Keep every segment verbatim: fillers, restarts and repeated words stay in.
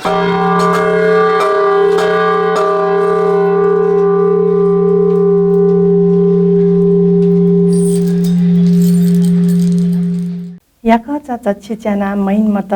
याकःचा चच्छि च्यानाः मइन मत,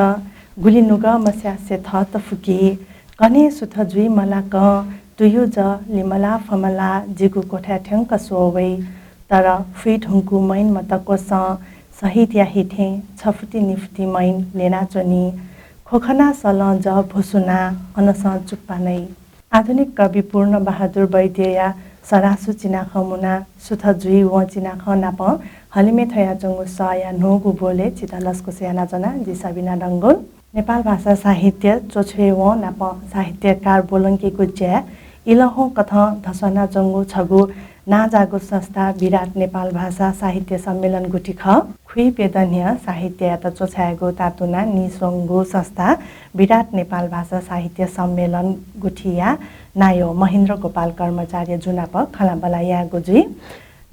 गुलि नुगः मस्यासे थःत फुकी। कन्हय् सुथ जुइ मलाकं तुयु जः लिमला फमला जिगु क्वथाय् थ्यंक स्वः वइ। तर फुइ धुंकूगु मइन मत क्वसं शहीदया हि थें छफुति निफुति मइन ल्यनाच्वनी। ख्वखना सलं जः भ्वसुनाः अनसं चुप्पा नइ। आधुनिक कवि पूर्ण बहादुर वैद्यया सरासु चिनाखँ मुना सुथ जुइ वं चिनाखँ नाप हलिमय् थयाच्वंगु सःया न्हूगु ब्वलय् छितः लसकुस यानाच्वना, जि सबिना डंगोल। नेपाल भाषा साहित्य च्वछ्वये वं नाप साहित्यकार ब्वलंकेगु ज्याय् इलहं कथं धस्वानाच्वंगु छगू नांजाःगु संस्था विराट नेपाल भाषा साहित्य सम्मेलन गुथि खः। खुइप्यदँ न्ह्यः साहित्ययात च्वछायेगु तातुनाः नीस्वंगु संस्था विराट नेपाल भाषा साहित्य सम्मेलन गुथिया नायः महेन्द्र गोपाल कर्माचार्य जु नाप खँल्हाबल्हा यायेगु जुइ।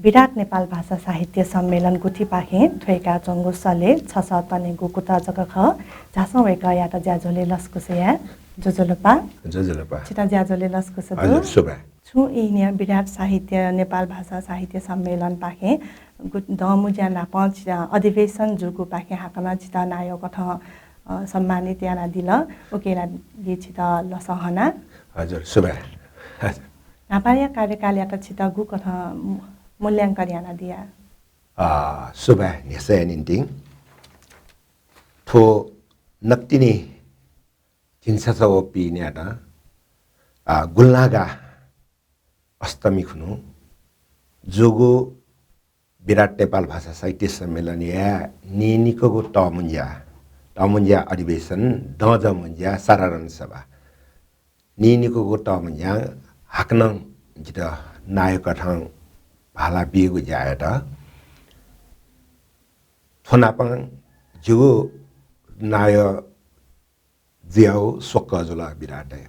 विराट नेपाल भाषा साहित्य सम्मेलन गुथिपाखें थ्वय्काच्वंगु सलय् छसः तनेगु कुतः जक खः। झासँ वय्कःयात ज्याझ्वलय् लसकुस याये। ज्वजलपा। ज्वजलपा। छितः ज्याझ्वलय् लसकुस दु। हजुर, सुभाय्। छुं ई न्ह्यः विराट साहित्य, नेपाल भाषा साहित्य सम्मेलनपाखें गु-, दंमुँज्या नाप छितः अधिवेशन जूगुपाखें हाकनं छितः नायः कथं, अ, सम्मानित यानादिल। उकिया लागि छितः लसहना। हजुर, सुभाय्। हजुर। न्हापाया कार्यकालयात छितः गुकथं मू-, मूल्यांकन यानादिया? अ, सुभाय् न्ह्यसःया निंतिं। थ्व नकतिनि झिंछसः व पीन्यादँ, अ, गुंलागा अष्टमी खुन्हु जूगु विराट नेपाल भाषा साहित्य सम्मेलनया नीनिकःगु तःमुँज्या, तःमुँज्या अधिवेशन दँजःमुँज्या साधारण सभा। नीनिकःगु तःमुँज्यां हाकनं जितः नायः कथं भाला बीगु ज्यायात थ्व नापं जिगु नायः जुयाव स्वक्कः जुल विराटय्।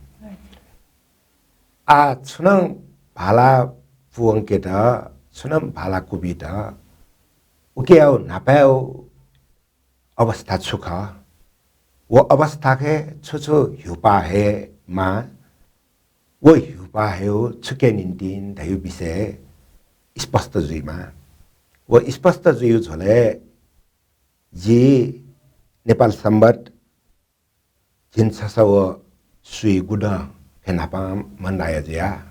आः छुनं भाला पूवंकेत, छुनं भाला कुबित, उकियाव न्हापायाव अवस्था छु खः? व अवस्थाखे छु छु ह्युपाः हयेमाः? व ह्युपाः हयेव छुकिया निंतिं धयु विषय स्पष्ट जुइमाः। व स्पष्ट जुयु झ्वलय् जि नेपाल संवत् झिंछसः व स्वीगुदँखे न्हापांम्ह नायः जुया।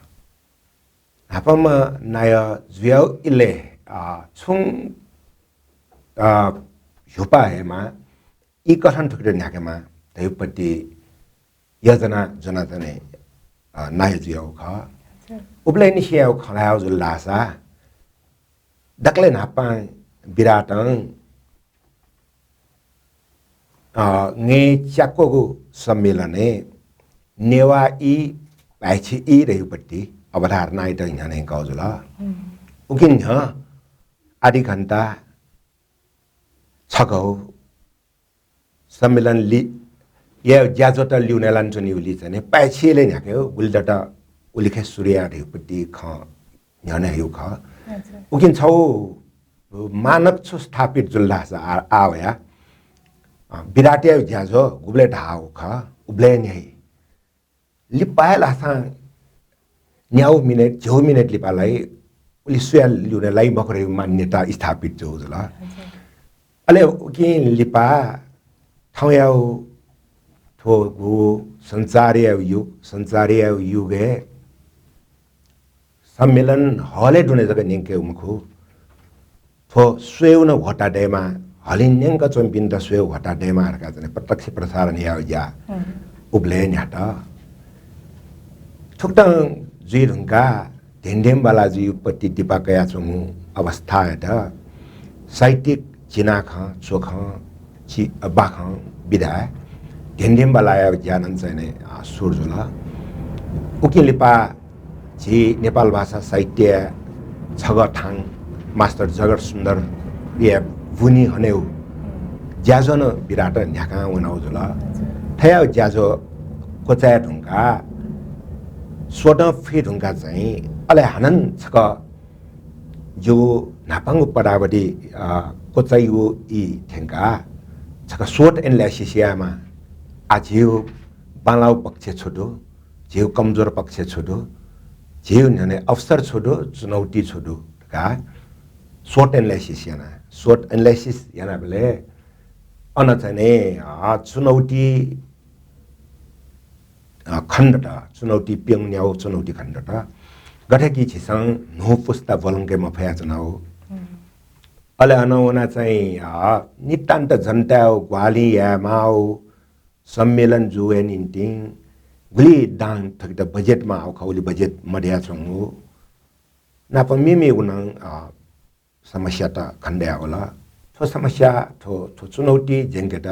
न्हापांम्ह नायः जुयाव इलय्, अ, छुं, अ, ह्युपाः हयेमाः, ई कथं थुकित न्ह्याकेमाः धयुपट्टि योजना ज्वनाच्वने, अ, नायः जुयाव खः। हजुर। उबलय् निसेयाव खँ ल्हायेव जुल धाःसा दकलय् न्हापां विराटं अ, ङ्येच्याक्वःगु सम्मेलनय् नेवाः ई, पाय्छि ई धयुपट्टि अवधारणायात न्ह्यःने कः जुल। हम्म। उकिं न्ह्यः आधि घण्टा छगः सम्मेलन लि-, या ज्याझ्वःत ल्यूने लानाच्वनीगुलिं चाहिँ पाय्छि इलय् न्ह्याकेव गुलि दत उलिखे सुरु याये धयुपट्टि खँ न्ह्यःने हयु खः। अच्छा। उकिं छगू मानक छु स्थापित जुल धाःसा आ-, आः वया, अ, विराटया ज्याझ्वः गुबलय् धाःगु खः, उबलय् न्ह्याइ। लिपा हे लासां न्यागू मिनेट, झिगू मिनेट लिपा लाइ, उलि सुया ल्यूने लाइ मखु धयु मान्यता स्थापित जूगु जुल। अच्छा। अले उकिं लिपा थौंयागु थ्वगु सञ्चारया युग, सञ्चारया युगय् सम्मेलन हलय् दुने जक न्यंके मखु। थ्व स्वयेगु नं ह्वःता दयेमाः, हलिं न्यंकच्वंपिन्त स्वयेगु ह्वःता दयेमाः धकाः चाहिँ प्रत्यक्ष प्रसारण यायेगु ज्या हम्म। उबलय् न्ह्यात। थुकथं जुइ धुंकाः धेंधेंबाला जुइपट्टि दिपा कयाच्वंगु अवस्थायात साहित्यिक चिनाखँ, च्वखँ, चि-, बाखं विधाय् धेंधेंबालाया ज्या नं चाहिँ, अ, सुरु जुल। उकिं लिपा झी नेपाल भाषा साहित्य छगः थां मास्टर जगत सुन्दरया बुँइ हनेगु ज्याझ्वः नं विराट न्ह्याकां वनागु जुल। थ्व ज्याझ्वः क्वचाये धुंकाः, स्वदँ फुइ धुंकाः चाहिँ अले हानं छकः जिगु न्हापांगु पदावधि, अ, क्वचाइगु ई थ्यंकाः छकः short analysis यायेमाः। आः झीगु बांलाउ पक्ष छु दु, झीगु कमजोर पक्ष छु दु, झीगु न्ह्यःने अवसर छु दु, चुनौती छु दु धकाः SWOT analysis याना। SWOT analysis यानाबलय् अन चाहिँ नि, अ, चुनौती, अ, खनेदत, चुनौती प्यंगु न्यागू चुनौती खनेदत। गथे कि झीसं न्हू पुस्ता ब्वलंके मफयाच्वनागु। अले अन वना चाहिँ, अ, नितान्त जनताया ग्वाहालि यायेमाःगु सम्मेलन जुया निंतिं गुलि दां थुकित बजेट माःगु खः, उलि बजेट मदयाच्वंगु। नाप मेमेगु नं, अ, समस्यात खनेदयावल। थ्व समस्या, थ्व, थ्व चुनौती ज्यंकेत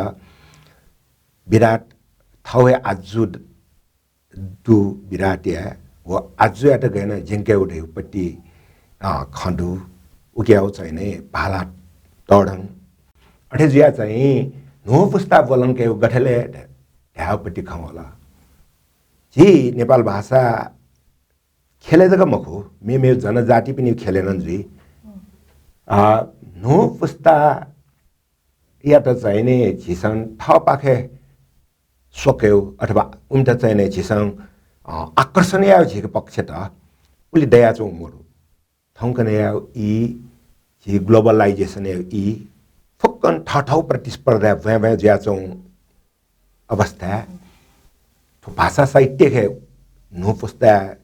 विराट थौं हे आजु दु विराटया व आजुयात गय् याना ज्यंकेगु धइगु पति, अ, खँ दु। उकियागु चाहिँ नि भाला तःधं। अथे जुया चाहिँ न्हू पुस्ता ब्वलंकेगु गथे ले धायेगुपति खँ वल। झी नेपाल भाषा ख्यलय् जक मखु, मेमेगु जनजातिपिनिगु ख्यलय् नं जुइ। अ, न्हू पुस्ता यात चाहिँ नि झीसं थःपाखे स्वकेगु अथवा उमित चाहिँ नि झीसं, अ, आकर्षण यायेगु झीगु पक्षत उलि दयाच्वंगु मदु। थौंकन्हय्‌यागु ई, झी ग्लोबलाइजेसनयागु ई, फुक्कं थःथःगु प्रतिस्पर्धाय् ब्वाँय् ब्वाँय् जुयाच्वंगु अवस्थाय् थ्व भाषा साहित्यखे न्हू पुस्ताय्,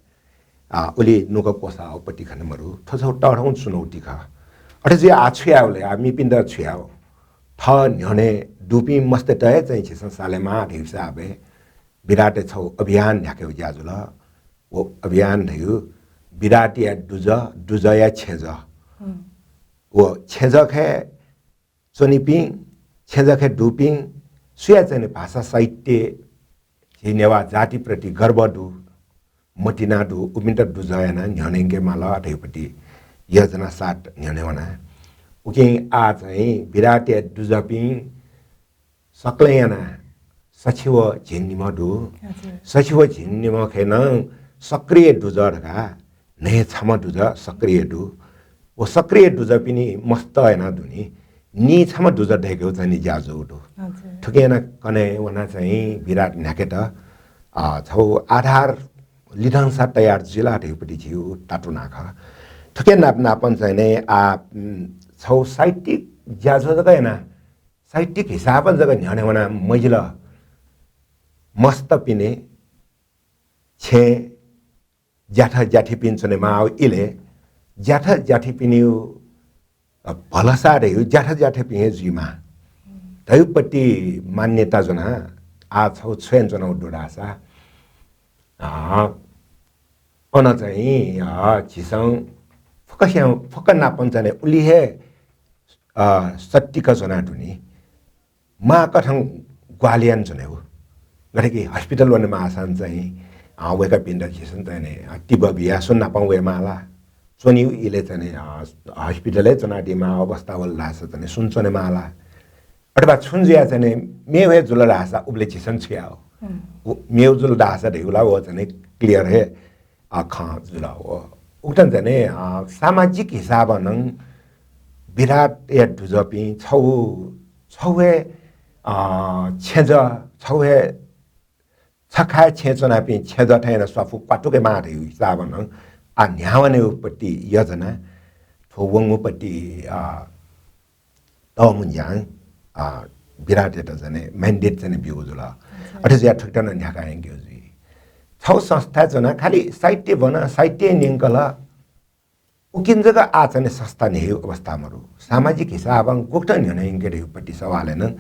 अ, उलि नुगः क्वसाःगु पति खने मदु। थ्व छगू तःधंगु चुनौती खः। अथे जुया आः छु यायेगु ले, आः मेपिन्त छु यायेगु? थः न्ह्यःने दुपिं मस्तय्‌त हे चाहिँ झीसं सालेमाः धइगु हिसाबय् विराटया छगू अभियान न्ह्याकेगु ज्या जुल। व अभियान धइगु विराटया दुजः, दुजःया छेँजः। व छेँजःखे च्वनीपिं, छेँजःखे दुपिं, सुया चाहिँ नि भाषा साहित्य, झी नेवाः जातिप्रति गर्व दु, मतिना दु, उपिन्त दुजः यानाः न्ह्यःने यंके माल धइगुपति योजना साथ न्ह्यःने वना। उकिं आः चाहिँ विराटया दुजःपिं सकलें यानाः सछि व झिंनिम्ह दु। हजुर। सछि व झिंनिम्हखे नं सक्रिय दुजः धकाः न्हय्‌छम्ह दुजः सक्रिय दु। व सक्रिय दुजःपिनि मस्त याना दुनि। निछम्ह दुजः दय्‌केगु चाहिँ नि ज्या जूगु दु। हजुर। थुकिं याना कन्हय् वना चाहिँ विराट न्ह्याकेत, अ, छगू आधार लिधंसा तयार जुइला धइगुपति झीगु तातुना खः। थुकिया नाप नापं चाहिँ नि आः, उम्, छगू साहित्यिक ज्याझ्वः जक याना, साहित्यिक हिसाबं जक न्ह्यःने वना मजिल। मस्तपिनि छेँ ज्याथ ज्याथिपिं च्वनेमाःगु इलय् ज्याथ ज्याथिपिनिगु, अ, भलसा धइगु ज्याथ ज्याथिपिं हे जुइमाः धइगुपति मान्यता ज्वनाः आः छगू छु यानाच्वनागु दु धाःसा, अ, अन चाहिँ, अ, झीसं फुक्कसियां, फुक्क नापं चाहिँ उलि हे, अ, सत्तिक ज्वना दुनि। माःकथं ग्वाहालि यानाच्वनेगु। गथे कि हस्पिटल वनेमाःसां चाहिँ, अ, वय्‌कःपिन्त झीसं चाहिँ नि, अ, तिबः बियाः सुं नापं वयेमाःला। च्वनीगु इलय् चाहिँ नि, अ, हस्पिटलय् च्वनादीमाः अवस्था वल धाःसा चाहिँ नि सुं च्वनेमाःला। अथवा छुं जुयाः चाहिँ नि मेव हे जुल धाःसा उबलय् झीसं छु यायेगु? हम्म। उ, मेव जुल धाःसा धइगु ला व चाहिँ नि clear हे, अ, खँ जुल। व उकथं चाहिँ नि, अ, सामाजिक हिसाबं नं विराटया दुजःपिं छगू, छगू हे, अ, छेँजः, छगू हे छखाय् छेँय् च्वनापिं छेँजः थें यानाः स्वापू क्वातुकेमाः धइगु हिसाबं नं आः न्ह्यावनेगुपति योजना थ्व वंगुपति, अ, तःमुंज्यां, अ, विराटयात चाहिँ नि mandate चाहिँ नि ब्यूगु जुल। अच्छा। अथे जुयाः थुकित नं न्ह्याका यंकेगु जुइ। छगू संस्था च्वनाः खालि साहित्य ब्वनाः साहित्य न्यंकल, उकिं जक आः चाहिँ नि संस्था न्ह्यइगु अवस्था मदु। सामाजिक हिसाबं गुकथं न्ह्यःने यंके धइगुपति सवालय् नं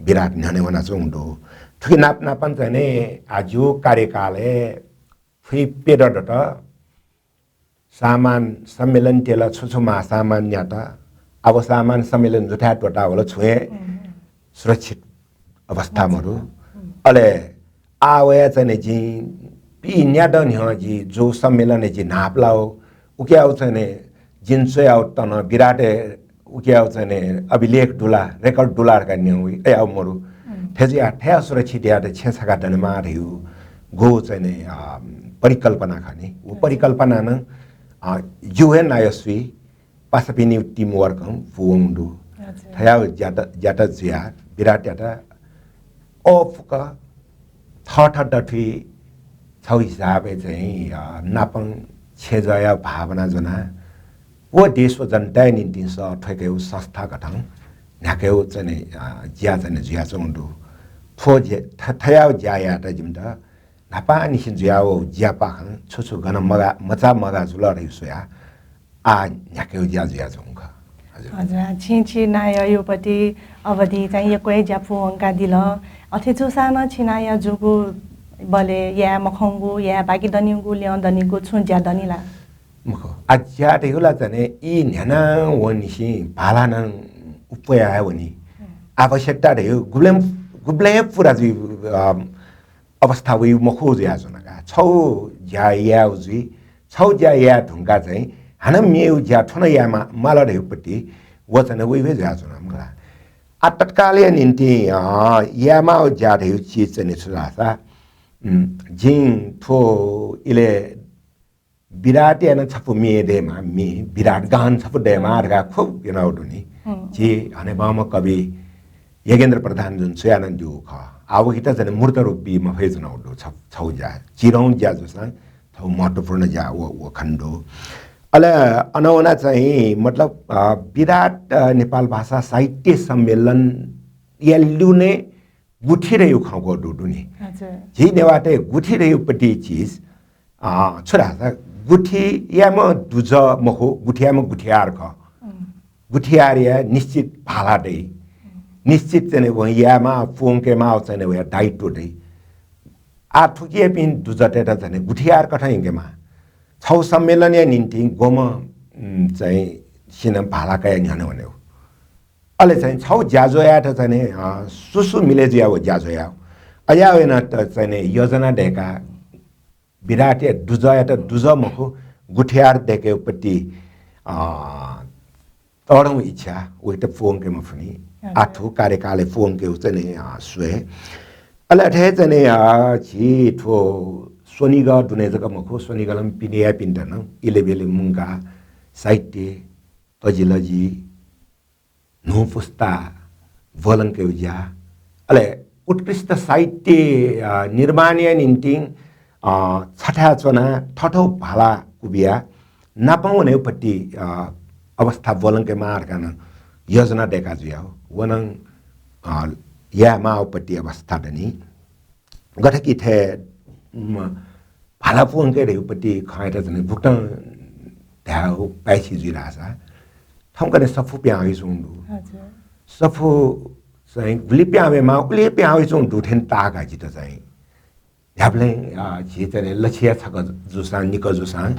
विराट न्ह्यःने वनाच्वंगु दु। थुकी नाप नापं चाहिँ नि आः जिगु कार्यकालय् फुइ प्यदँ दत। सामान सम्मेलन तेल, छु छु माः सामान न्यात। आः व सामान सम्मेलन जुथाय् त्वःता वल, छुं हे हम्म। सुरक्षित अवस्था मदु। हम्म। अले आः वया चाहिँ नि जिं पीन्यादँ न्ह्यः जि जूगु सम्मेलनय् जि न्हापालागु, उकियागु चाहिँ नि जिं च्वयागु तन विराटय् उकियागु चाहिँ नि अभिलेख दु ला, record दु ला धकाः न्यंगु, अय्‌यागु मदु। हम्म। थथे जुयाः थथे सुरक्षित यायेत छेँ छखाय् दनेमाः धइगु गु चाहिँ नि, अ, परिकल्पना खः नि। व अच्छा। परिकल्पना नं, अ, जिगु हे नायःसुइ पासापिनिगु team work-ं पूवंगु दु। अच्छा। थज्याःगु ज्यात, ज्यात जुयाः विराटयात अःपुक थःथः दथुइ छगू हिसाबय् चाहिँ, अ, नापं छेँजःया भावना ज्वनाः व देश व जनताया निंतिं सः थ्वयेकेगु संस्था गथं न्ह्याकेगु चाहिँ, अ, ज्या चाहिँ जुयाच्वंगु दु। थ्व ज्या, थ-, थयाव ज्या यायेत जिमित न्हापांनिसें जुयावःगु ज्यापाखें छु छु गन मगा, मचा मगा जुल धइगु स्वयाः आः न्ह्याकेगु ज्या जुयाच्वंगु खः। हजुर। हजुर, आ, छिं छि नायःयागु पति अवधि चाहिँ यक्व हे ज्या पूवंकादिल। अथे जूसां नं छि नायः जूगु बलय् याये मखंगु, याये बाकि दनिगु, ल्यं दनिगु छुं ज्या दनि ला? मखु। आ, ज्या धइगु ला चाहिँ ई न्ह्यानावंनिसें भाला नं उप्वया हे वनी। हम्म। आवश्यकता धइगु गुबलें, गुबलें पूरा जुइ, अ, अवस्था वइ मखु जुयाच्वन का। छगू ज्या यायेगु जुइ, छगू ज्या याये धुंकाः चाहिँ हानं मेगु ज्या थन याये मा-, माल धइगु पति व चाहिँ वइ वइ जुयाच्वन मला। आ, तत्कालया निंतिं, अ, याये माःगु ज्या धइगु चिज चाहिँ छु धाःसा, उम्, जिं थ्व इलय् विराटया नं छपु म्ये दयेमा, म्ये, विराट गहन छपु दयेमा धकाः खुब यानागु दु नि। हम्म। झी हनेबहःम्ह कवि योगेन्द्र प्रधान जुं स्वयाः नं ब्यूगु खः। आ, उकित चाहिँ मूर्त रूप बी मफयाच्वनागु दु, छ-, छगू ज्या। चिधंगु ज्या जूसां थ्व महत्त्वपूर्ण ज्या व, व खने दु। अले अन वना चाहिँ, मतलब, अ, विराट, अ, नेपाल भाषा साहित्य सम्मेलनया ल्यूने गुथि धइगु खँ ग्वःगु दु नि। हजुर। झी नेवाःतय् गुथि धइगु पति चिज, अ, छु धाःसा गुथियाम्ह दुजः मखु, गुथियाम्ह गुथियार खः। उम्। गुथियारया निश्चित भाला दइ। उम्। निश्चित चाहिँ वं यायेमाः, पूवंकेमाः चाहिँ वया दायित्व दइ। आः थुकियापिं दुजःतय्त चाहिँ गुथियार कथं यंकेमाः। छगू सम्मेलनया निंतिं ग्वम्ह, उम्, चाहिँ सिनं भाला कयाः न्ह्यःने वनेगु। अले चाहिँ छगू ज्याझ्वः यायेत चाहिँ, अ, सु सु मिले जुयाः व ज्याझ्वः याः। अज्याःगु यानाः त चाहिँ योजना दय्काः विराटया दुजःयात दुजः मखु, गुथियार दय्केगु पति, अ, तःधंगु इच्छा, उकित पूवंके मफुनि। हजुर। आः थ्व कार्यकालय् पूवंकेगु चाहिँ, अ, स्वये। अले अथे हे चाहिँ, अ, झी थ्व स्वनिगः दुने जक मखु, स्वनिगलं पिनेयापिन्त नं इलय् ब्यलय् मुंकाः साहित्य, तजिलजि, न्हू पुस्ता ब्वलंकेगु ज्या, अले उत्कृष्ट साहित्य, अ, निर्माणया निंतिं, अ, छथाय् च्वनाः थःथःगु भाला कुबियाः नापं वनेगु पति, अ, अवस्था ब्वलंकेमाः धकाः नं योजना दय्का जुयाः व नं, अ, यायेमाःगु पति अवस्था दनि। गथे कि थथे, म, भाला पूवंके धइगु पति खँयात चाहिँ गुकथं धायेगु पाय्छि जुइ धाःसा, थौंकन्हय् सफू पिहां वइच्वंगु दु। हजुर। सफू चाहिँ गुलि पिहां वयेमाः, उलि पिहां वइच्वंगु दु थें ताः का जितः चाहिँ। न्ह्याबलें, अ, झी चाहिँ लछिया छकः जूसां, निकः जूसां,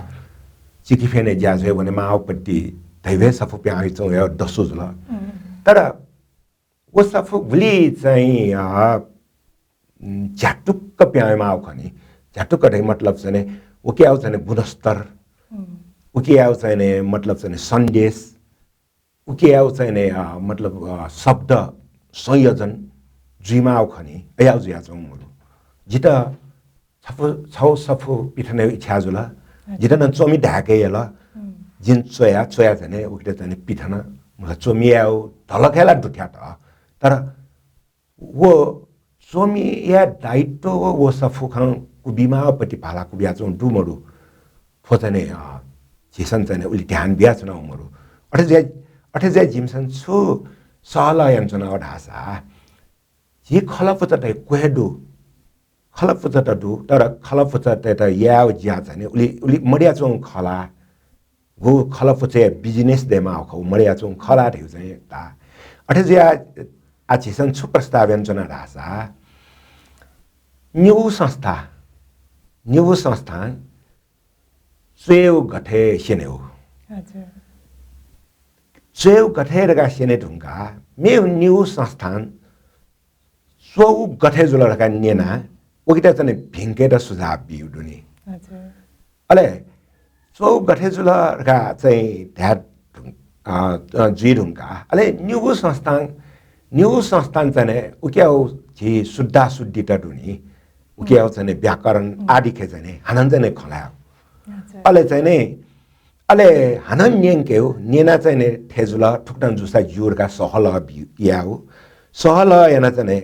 चिकिफेनय् ज्याझ्वः वनेमाःगु पति धइबलय् सफू पिहां वइच्वंगु हे दसु जुल। उम्। तर व सफू गुलि चाहिँ, अ, उम्, झ्यातुक्क पिहां वयेमाःगु खः नि। झ्यातुक्क धइगु मतलब चाहिँ उकियागु चाहिँ गुणस्तर, उम्। उकियागु चाहिँ मतलब चाहिँ सन्देश, उकियागु चाहिँ, अ, मतलब, अ, शब्द संयोजन जुइमाःगु खः नि, अज्याःगु जुयाच्वंगु मदु। जितः छपु-, छगू सफू पिथनेगु इच्छा जुल। अच्छा। जितः नं च्वमि धाय्के यल। उम्। जिं च्वया, च्वया चाहिँ उकित चाहिँ पिथन, मतलब च्वमि यायेगु धलख हे ला दुथ्यात। तर व च्वमिया दायित्व व, व सफू खँ कुबिमाःगु पति भाला कुबियाच्वंगु दु मदु, थ्व चाहिँ, अ, झीसं चाहिँ उलि ध्यान बियाच्वनागु मदु। अथे जुयाः, अथे जुयाः जिमिसं छु सहलह यानाच्वनागु धाःसा, झी खलःपुचःतय् क्वय् दु, खलःपुचःत दु, तर खलःपुचःतय्त यायेगु ज्या चाहिँ उलि, उलि मदयाच्वंगु खः ला? गु खलःपुचःया business दयेमाःगु खः, मदयाच्वंगु खः ला धइगु चाहिँ ताः। अथे जुयाः आः झीसं छु प्रस्ताव यानाच्वना धाःसा, निगू संस्था, निगू संस्थां च्वयेगु गथे स्यनेगु। अच्छा। च्वयेगु गथे धकाः स्यने धुंकाः मेगु निगू संस्थां च्वःगु गथे जुल धकाः न्यनाः उकित चाहिँ भिंकेत सुझाव बिउ दु नि। अच्छा। अले च्वःगु गथे जुल धकाः चाहिँ धाये धुं-, अ, अ, जुइ धुंकाः, अले निगू संस्थां, निगू संस्थां चाहिँ उकियागु झी शुद्धाशुद्धित दु नि, उकियागु चाहिँ व्याकरण आदिखे चाहिँ हानं चाहिँ खँ ल्हायेगु। अच्छा। अले चाहिँ अले हानं न्यंकेगु, न्यना चाहिँ थथे जुल, थुकथं जूसा ज्यू धकाः सहलह बि-, यायेगु। सहलह याना चाहिँ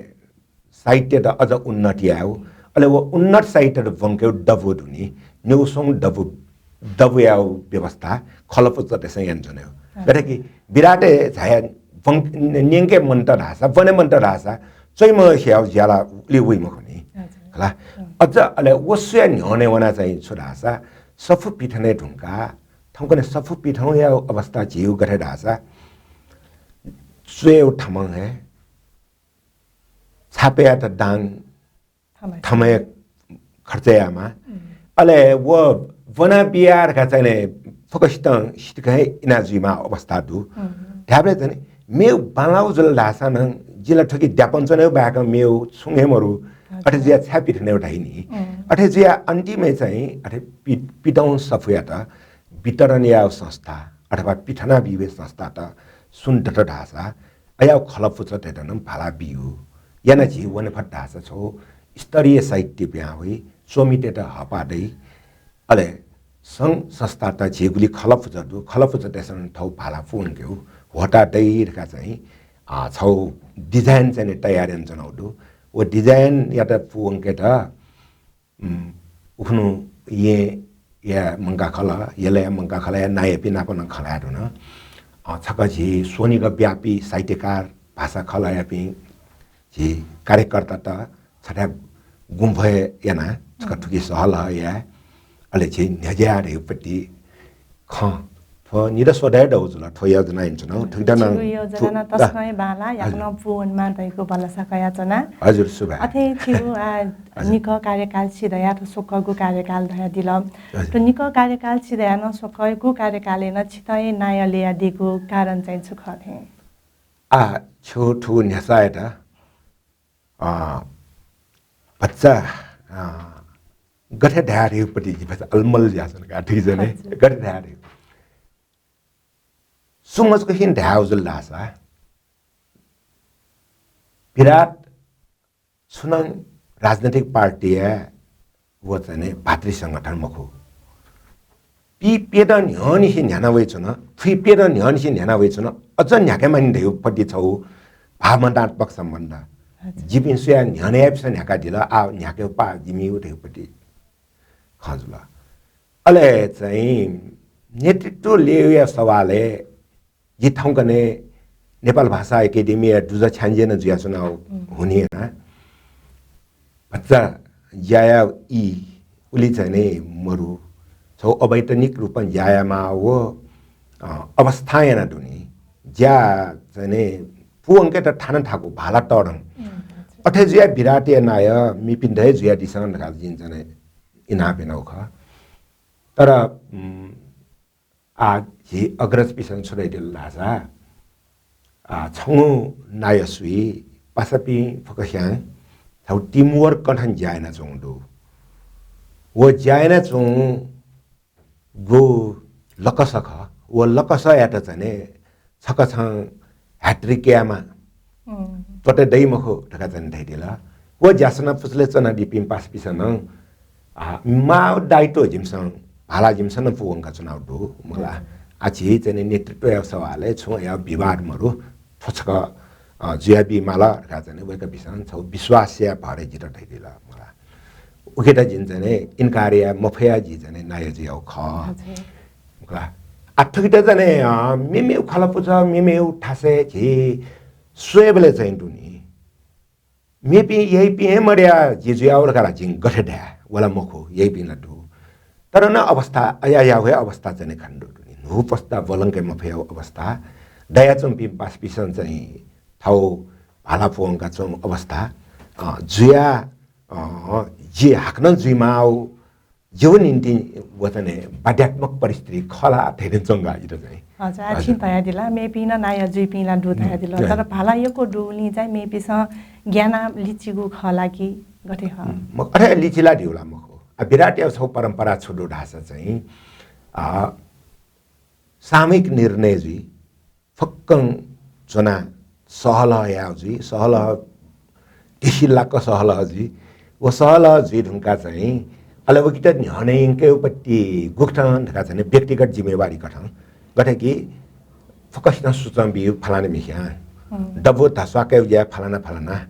साहित्यत अझ उन्नति यायेगु। अले व उन्नत साहित्य ब्वंकेगु दबू दुनि, न्यू स्वंगु दबू, दबूया व्यवस्था खलपुचःतय्सं यानाच्वनेगु। गथे कि विराटय् झाया ब्वं-, न्यंके मन्त धाःसा, ब्वने मन्त धाःसा, च्वइम्ह स्याउ ज्याला उलि वइ मखुनि। हजुर। हला। अझ अले व स्वया न्ह्यःने वना चाहिँ छु धाःसा, सफू पिथने धुंका, थौंकन्हय् सफू पिथंया अवस्था झीगु गथे धाःसा, स्वयेगु थमं हे छापयात दां थमय्। थमय् खर्च यायेमाः। अले व ब्वना बियाः धकाः चाहिँ नि फुक्कसितं सितिकं हे इना जुइमाः अवस्था दु। धायेबलय् चाहिँ नि मेगु बांलाउ जुल धाःसा नं जिं ला थुकी द्यापं च्वनेगु बाहेक मेगु छुं हे मरु। अथे जुयाः छाय् पिथनेगु धाइ नि। अथे जुयाः अन्तिमय् चाहिँ अथे पि-, पिथं सफूयात वितरण यायेगु संस्था अथवा पिथना बीगु संस्थात सुं दत धाःसा अयागु खलपुचःतय्त नं भाला बिउ। याना झी वने फत धाःसा छगू स्तरीय साहित्य पिहां वइ, स्वमितय्त हःपाः दइ। अले संघ संस्थात झी गुलि खलपुचः दु, खलपुचःतय्सं थःगु भाला पूवंकेगु ह्वःताः दइ धकाः चाहिँ, अ, छगू design चाहिँ नि तयार यानाच्वनागु दु। व design यात पूवंकेत उम्, उखुन्हु येँया मंकाः खलः, यलया मंकाः खलःया नायःपिं नाप नं खँ ल्हाये धुन। अ, छकः झी स्वनिगः व्यापी साहित्यकार, भाषा खलःयापिं झी कार्यकर्तात छथाय् गुम्फय् यानाः छकः थुकी सहलह याये। अले झी न्ह्यज्याः धइगु पति खँ। थ्व निदँ स्वदँया दौ जुल, थ्व योजना यानाच्वनागु। थुकित नं छिगु योजना नं तसकं हे बांलाः, याकनं पूवनेमाः धइगु भलसा कयाच्वना। हजुर, सुभाय्। अथे छिगु, आ, निकः कार्यकाल सिधयाः थ्व स्वकःगु कार्यकाल धयादिल। हजुर। थ्व निकः कार्यकाल सिधयाः नं स्वकःगु कार्यकालय् नं छित हे नायः ल्ययादीगु कारण चाहिँ छु खः थें? आ, छु थुगु न्ह्यसःयात अ, भचा, अ, गथे धाये रे पति जि भचा अलमल जुयाच्वन का, ठीक छ नि? हजुर। गथे धाये रे? सुं मजूगु हिं धायेगु जुल धाःसा, विराट छुं नं राजनैतिक पार्टीया व चाहिँ नि भातृ संगठन मखु। पि प्यदँ न्ह्यःनिसें न्ह्याना वइच्वन, फुइ प्यदँ न्ह्यःनिसें न्ह्याना वइच्वन, अझ न्ह्याकेमानि धइगु पति छगू भावनात्मक सम्बन्ध। अच्छा। जिपिं स्वयाः न्ह्यःने याःपिसं न्ह्याकादिल, आः न्ह्याकेगु पाः जिमिगु धइगु पति खँ जुल। अले चाहिँ नेतृत्व ल्ययाया सवालय् जि थौंकन्हय् नेपाल भाषा एकेडेमीया दुजः छ्याञ्जे नं जुयाच्वनागु हुनिं यानाः भचा ज्या यायेगु ई उलि चाहिँ नि मरु। छगू अवैतनिक रूपं ज्या यायेमाःगु, अ, अवस्थां याना दुनि। ज्या चाहिँ नि पूवंकेत थाना थाकु भाला तःधं। अथे जुयाः विराटया नायः मेपिन्त हे जुयादिसँ धकाः जिं चाहिँ नि इनाप यानागु खः। तर, उम्, आः झी अग्रजपिसं छु धयादिल धाःसा, आः छंगु नायः स्वइ, पासापिं फुक्कस्यां छगू team work कथं ज्या यानाच्वंगु दु। व ज्या यानाच्वंगु लकस खः। व लकसयात चाहिँ नि छकः छं hat-trick यायेमाः, त्वःते दइ मखु धकाः चाहिँ नि धयादिल। व ज्यासना पुचलय् च्वनादीपिं पासापिसं नं, आ, माःगु दायित्व जिमिसं, भाला जिमिसं नं पूवंकाच्वनागु दु, मला। हजुर। आः झी चाहिँ नि नेतृत्वया सवालय् छुं याः विवाद मरु, थ्व छकः, अ, जुयाबी माल धकाः चाहिँ नि वय्कःपिसं छगू विश्वासया भरय् जितः धयादिल, मला। उकियात जिं चाहिँ नि इन्कार याये मफयाः जि चाहिँ नि नायः जुयागु खः। हजुर। मला। आः थुकियात चाहिँ नि, अ, मेमेगु खलपुचः, मेमेगु थासय् झी स्वयेबलय् चाहिँ दुनि। मेपिं याइपिं हे मदयाः जि जुयागु धकाः ला जिं गथे धाये? व ला मखु, याइपिं ला दु। तर नं अवस्था, अयायागु हे अवस्था चाहिँ नि खनेदु नि। न्हू पस्ता ब्वलंके मफयागु अवस्था। दयाच्वंपिं पासापिसं चाहिँ थःगु भाला पूवंकाच्वंगु अवस्था, अ, जुयाः, अ, जि हाकनं जुइमाःगु जिगु निंतिं व चाहिँ नि बाध्यात्मक परिस्थिति खः ला धयादिल च्वंगु जितः चाहिँ। हजुर, आः छिं धयादिल, मेपिं नं नायः जुइपिं ला दु धयादिल। तर भाला यक्व दुगुलिं चाहिँ मेपिसं ग्यानाः लिचिगु खः ला कि गथे खः? म अथे लिचिलादिउ ला मखु। आ, विराटया छगू परम्परा छु दु धाःसा चाहिँ, आ, सामूहिक निर्णय जुइ, फुक्कं ज्वनाः सहलह याः जुइ, सहलह धिसिलाक सहलह जुइ। व सहलह जुइ धुंकाः चाहिँ अले वकित न्ह्यःने यंकेगु पति गुकथं धकाः चाहिँ व्यक्तिगत जिम्मेवारी कथं। गथे कि फुक्कसितं सुचं बी फलाना मिस्यां। दबू धस्वाकेगु ज्या फलाना फलाना।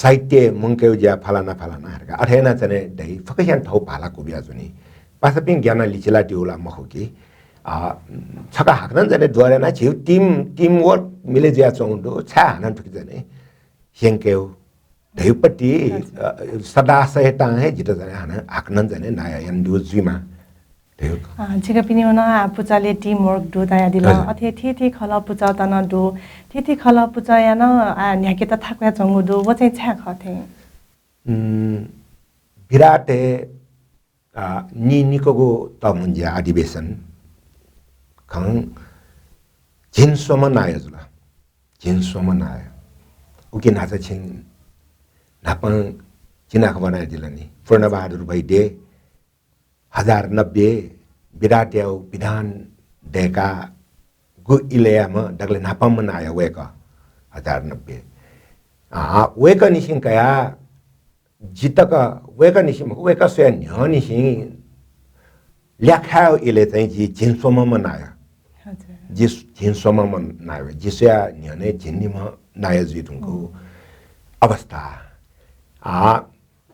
साहित्य मुंकेगु ज्या फलाना फलाना धकाः अथे यानाः चाहिँ नि धाइ, फुक्कसियां थःगु भाला क्वबिया च्वनी। पासापिं ग्यानाः लिचिलातःगु ला मखु कि, अ, छकः हाकनं चाहिँ नि द्वहरे यानाः झीगु team, team work मिले जुयाच्वंगु दु, छाय् हानं थुकी चाहिँ नि स्यंकेगु धइगु पट्टि, हजुर। अ, सदासहितं हे जितः चाहिँ नि हानं हाकनं चाहिँ नि नायः यानादीगु जुइमाः। अ, छिकपिनिगु नं आः पुचलय् team work दु धयादिल। हजुर। अथे थीथी खलः पुचःत नं दु। थीथी खलः पुचःया नं आः न्ह्याकेत थाकुयाच्वंगु दु। व चाहिँ छाय् खः थें? उम्, बिराटय्, अ, नीनिक्वःगु तःमुंज्या अधिवेशन खं झिंस्वम्ह नायः जुल। झिंस्वम्ह नायः। उकी न्हाचः छिं न्हापां चिनाखँ ब्वनादिल नि। पूर्णबहादुर वैद्य हजार नब्बे बिराटयागु विधान दय्कागु इलय्याम्ह दकलय् न्हापांम्ह नायः वय्कः, हजार नब्बे। अ, वय्कःनिसें कयाः जि तक, वय्कःनिसें मखु, वय्कः स्वयाः न्ह्यःनिसें ल्याखय् इलय् चाहिँ जि झिंस्वम्हम्ह नायः। हजुर। जि झिंस्वम्हम्ह नायः, जि स्वयाः न्ह्यःने झिंनिम्ह नायः जुइधुंकूगु अवस्था। अ,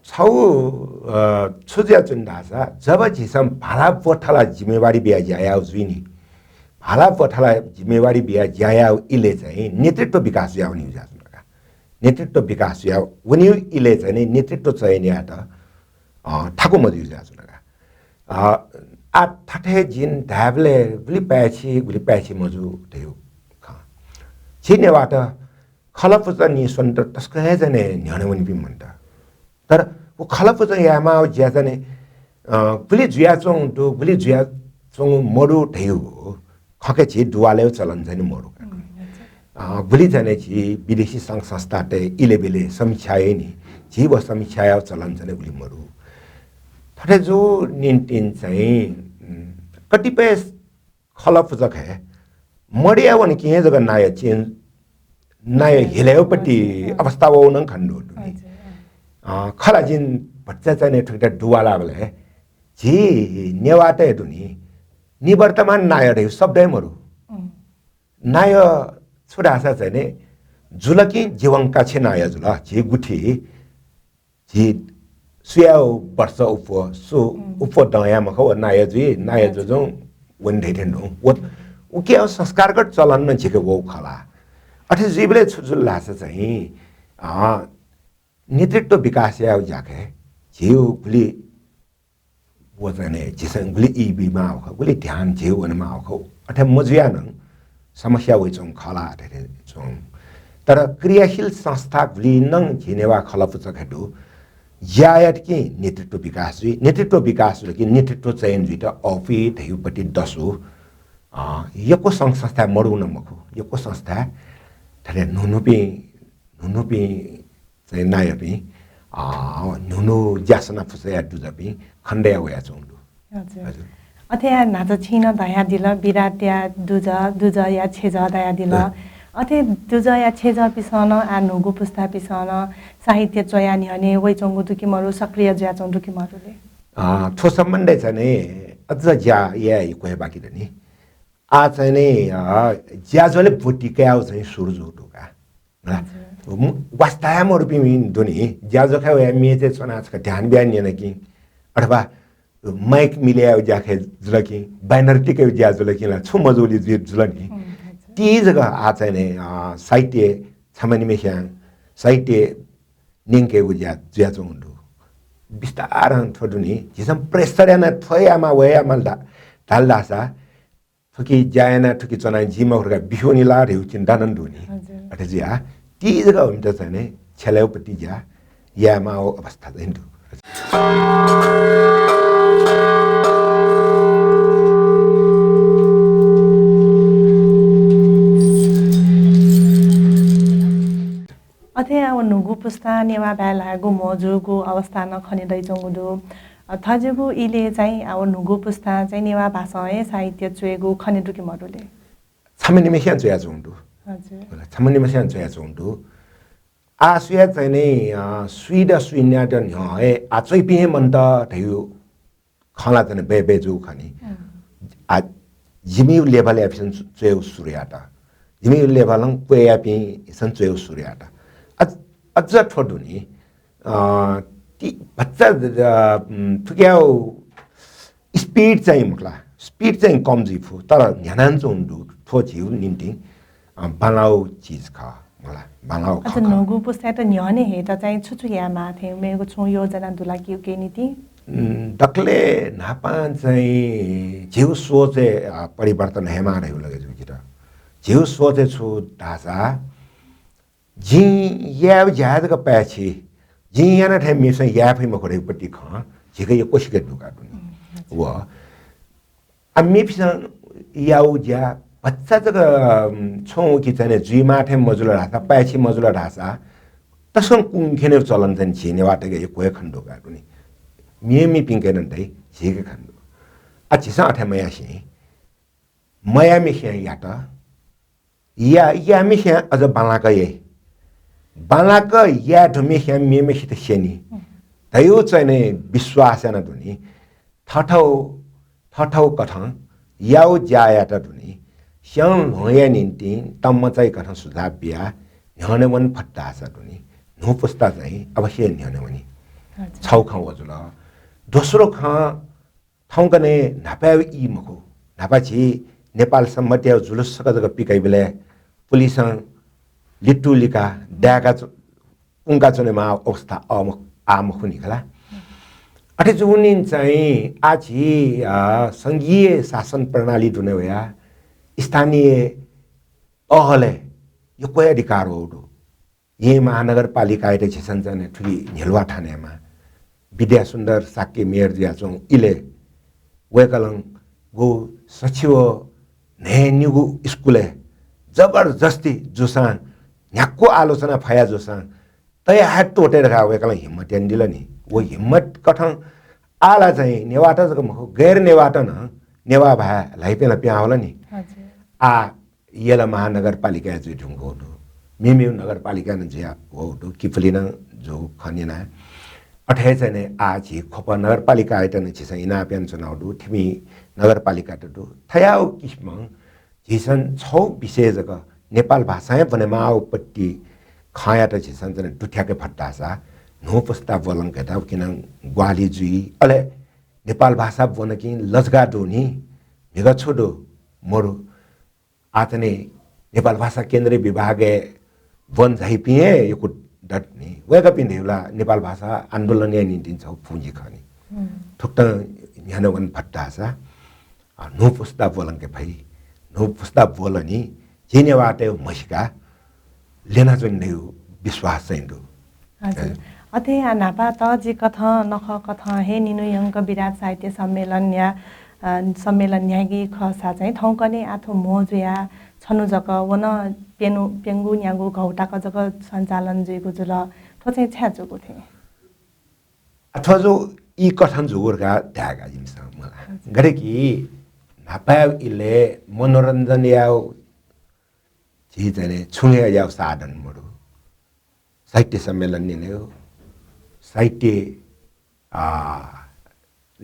छगू, अ, छु जुयाच्वन धाःसा, जब झीसं भाला ब्वथला जिम्मेवारी बियाः ज्या याःगु जुइ नि, भाला ब्वथला जिम्मेवारी बियाः ज्या याःगु इलय् चाहिँ नेतृत्व विकास जुयावनीगु जुयाच्वन का। नेतृत्व विकास जुयावनीगु इलय् चाहिँ नि नेतृत्व चयन यायेत, अ, थाकु मजुइगु जुयाच्वन का। अ, आः थथे जिं धायेबलय् गुलि पाय्छि, गुलि पाय्छि मजू धइगु खँ। झी नेवाःत खलःपुचः नीस्वनेत तसकं हे चाहिँ नि न्ह्यःने वनीपिं मन्त। तर व खलःपुचः यायेमाःगु ज्या चाहिँ नि, अ, गुलि जुयाच्वंगु दु, गुलि जुयाच्वंगु मदु धइगु खँके झी दुवालेगु चलन चाहिँ नि मदु का। उम्, हजुर। अ, गुलि चाहिँ नि झी विदेशी संघ संस्थातय् इलय्ब्यलय् समीक्षा याइ नि, झी व समीक्षा यायेगु चलन चाहिँ नि गुलि मदु। थथे जूगु निंतिं चाहिँ, उम्, कतिपय खलःपुचःखय् मदयावन कि हे जक नायः चेन्ज, नायः हिलायेगु पट्टि अवस्था वःगु नं खने दु नि। हजुर, अँ। अँ, खला जिं भचा चाहिँ नि थुकिता दुवालाबलय् झी नेवाःतय् दु नि, निवर्तमान नायः धइगु शब्द हे मदु। उम्। नायः छु धाःसा चाहिँ नि जुल कि जीवंकाछि नायः जुल, झी गुथि झी सुयाव वर्ष उप्वः, सु उम्। उप्वः दँ याये मखु, व नायः जुइ, नायः हजुर। जुजुं वने धइथें दु। व, उकिया संस्कारगत चलन नं झीके वःगु खला। अथे जुइबलय् छु जुल धाःसा चाहिँ, अँ, नेतृत्व विकास यायेगु ज्याखय् झीगु गुलि व चाहिँ नि झीसं गुलि ई बीमाःगु खः, गुलि ध्यान झीगु वनेमाःगु खः। अथे मजुयाः नं समस्या वइच्वंगु खः ला धइथें च्वं। तर क्रियाशील संस्था गुलि नं झी नेवाः खलःपुचःखय् दु। ज्या यात कि नेतृत्व विकास जुइ, नेतृत्व विकास जुल कि नेतृत्व चयन जुइत अःपुइ धइगु पट्टि दसु। अँ, यक्व संघ संस्था मदुगु नं मखु, यक्व संस्था थथे न्हून्हूपिं, न्हून्हूपिं चाहिँ नायःपिं, अ, न्हून्हू ज्यासना फुसया दुजःपिं खनेदया वयाच्वंगु दु। हजुर। हजुर। अथे आः न्हाचः छिं नं धयादिल, बिराटया दुजः, दुजःया छेँजः धयादिल। हजुर। अथे दुजःया छेँजःपिसं नं आः न्हूगु पुस्तापिसं नं साहित्य च्वया न्ह्यःने वइच्वंगु दु कि मरु, सक्रिय जुयाच्वंगु दु कि मरु ले? अ, थ्व सम्बन्धय् चाहिँ नि अझ ज्या याये यक्व हे बाकी दनि। आः चाहिँ नि, अ, ज्याझ्वलय् ब्वति कयाव चाहिँ सुरु जूगु दु का। हजुर। वास्ता हे मरुपिं दु नि, ज्याझ्वः खाय् वया मेचय् च्वनाः छकः ध्यान बियाः न्यन कि, अथवा mic मिले यायेगु ज्याखय् जुल कि, banner तिकेगु ज्या जुल कि ला, छु मजूगुलिं जुल नि। उम्, हजुर। ति जक आः चाहिँ नि, अ, साहित्य छम्ह निम्हस्यां साहित्य न्यंकेगु ज्या जुयाच्वंगु दु। बिस्तारं थ्व दु नि, झीसं pressure यानाः थ्व यायेमाः, व यायेमाः धा-, धाल धाःसा, थुकी ज्या यानाः थुकी च्वनाः जि मखु धकाः बिस्युं नि ला धइगु चिन्ता नं दु नि। हजुर। अथे जुयाः ति जक हुमित चाहिँ नि छ्यलायेगु पट्टि ज्या यायेमाःगु अवस्था चाहिँ दु। अथे आः व न्हूगु पुस्तां नेवाः भाय् ल्हायेगु म्हो जूगु अवस्था नं खने दइच्वंगु दु। अ, थज्याःगु इलय् चाहिँ आः व न्हूगु पुस्तां चाहिँ नेवाः भासं हे साहित्य च्वयेगु खने दु कि मदु ले? छम्ह निम्हस्यां च्वयाच्वंगु दु। हजुर। छम्ह निम्हस्यां च्वयाच्वंगु दु। आः सुया चाहिँ नि, अ, स्वीद स्वीन्यात न्ह्यः हे आः च्वइपिं हे मन्त धइगु खँ ला चाहिँ नि बय् बय् जूगु खः नि। उम्। आः जिमिगु level यापिसं च्वयेगु सुरु यात। जिमिगु level नं क्वय् यापिसं च्वयेगु सुरु यात। आः अझ थ्व दु नि, अ, ति-, भचा, अ, उम्, थुकियाउ speed चाहिँ मखुला, speed चाहिँ कम जुइ फु, तर न्ह्यानान च्वंगु दु। थ्व झीउ निंतिं, अ, बांलाउ चिज खः, मला, बांलाउ खँ खः। न्हूगु पुस्तायात न्ह्यःने हयेत चाहिँ छु छु यायेमाः थें मेगु छुं योजना दु ला कि उके निंतिं? उम्, दकले न्हापां चाहिँ झीउ सोचय्, अ, परिवर्तन हयेमाः धइगु लगे जू जितः। झीउ सोचय् छु धाःसा, जिं यायेगु ज्या जक पाय्‌छि, जिं याना थें मेपिसं याये फइ मखु धइगु पट्टि खँ झीके यक्वसिके दुका दुनि। उम्, अच्छा। व आ, मेपिसं याउ ज्या भचा जक, उम्, छुं कि चाहिँ जुइमाः थें मजुल धाःसा, पाय्‌छि मजुल धाःसा, तसकं कुंखेने चलन चाहिँ झी नेवाःतय्‌के यक्व हे खने दुका दुनि। मेमेपिंके नं दइ, झीके खने दु। आ, झीसं अथे मयासें, मयाःम्हेसिया यात, या, याःम्हेसिया अझ बांलाक याइ। बांलाक याये धुम्हेसिया मेमेसित स्यनी। धयु चाहिँ विश्वास याना दुनि। थथौ, थथौ कथं याउ ज्यायात दुनि। स्यं ल्ह्वंया निंतिं तम्मचाइ कथं सुझाव बिया न्ह्यःने वन फत धाःसा दुनि। न्हू पुस्ता चाहिँ अवश्य न्ह्यःने वनी। अच्छा। छौ खँ व जुल। दोस्रो खँ, थौंकन्हय् न्हापाया ई मखु। न्हापा झी नेपाल संवत्‌या जुलुस छकः जक पिकाइबलय् पुलिसं लितुलिका दाय्‌का च्व-, उंका च्वनेमाः अवस्था अ मखु, आ मखुनि खला। अथे जूनिं चाहिँ आ झी, अ, संघीय शासन प्रणाली दुने वया स्थानीय तहलय् यक्व हे अधिकार वःगु दु। येँ महानगरपालिकायात झीसं चाहिँ थुलि न्ह्यलुवा थानेमा। विद्यासुन्दर शाक्य मेयर जुयाच्वंगु इलय् वय्‌कलं गु सछि व न्हय्‌निगू स्कुलय् जबरजस्ती जूसां, न्ह्याक्व आलोचना फया जूसां, तया हे त्वःते धकाः वय्‌कलं हिम्मत यानादिल नि। व हिम्मत कथं आः ला चाहिँ नेवाःत जक मखु, गैर नेवाःत नं नेवाः भाय् ल्हाइपिं ला पिहां वल नि। हजुर। आ यल महानगरपालिकाय् जुइ धुंकूगु दु, मेमेगु नगरपालिकाय् नं जुया वःगु दु, किपुली नं जूगु खँ न्यना। अथे हे चाहिँ नि आ झी ख्वप नगरपालिकायात नं झीसं इनाप यानाच्वनागु दु, थिमि नगरपालिकात दु। थयागु किसिमं झीसं छौ विषय जक नेपाल भाषां हे ब्वनेमाःगु पट्टि खँयात झीसं चाहिँ दुथ्याके फत धाःसा न्हू पुस्ता ब्वलंकेत उकिं नं ग्वाहालि जुइ। अले नेपाल भाषा ब्वनकिं लजगाः दु नि, म्हिगः छु दु? मरु। आः चाहिँ नेपाल भाषा केन्द्रीय विभागय् ब्वन झाइपिं हे यक्व दत नि। वय्‌कःपिं धइगु ला नेपाल भाषा आन्दोलनया निंतिं छौ पुँजी खः नि। हम्म। थुकथं न्ह्यःने वन फत धाःसा, अ, न्हू पुस्ता ब्वलंके फइ। न्हू पुस्ता ब्वलंनि झी नेवाःतय् म्हसीका ल्यनाच्वने धइगु विश्वास चाहिँ दु। हजुर। हजुर। अथे हे आ न्हापा तःजिकथं नखःकथं हे निन्हुयंक विराट साहित्य सम्मेलनया, अ, सम्मेलन न्ह्याइगु खःसा चाहिँ थौंकन्हय् आ थ्व म्हो जुयाः छन्हु जक व नं प्यन्हु, प्यंगू न्यागू घौताक जक सञ्चालन जुइगु जुल। थ्व चाहिँ छाय् जूगु थें? अ, थ्व जु ई कथं जूगु धकाः धायेका जिमिसं मला। हजुर। गथे कि न्हापाया इलय् मनोरञ्जनया झी चाहिँ नि छुं हे याउ साधन मरु। साहित्य सम्मेलन निनेउ, साहित्य, आ,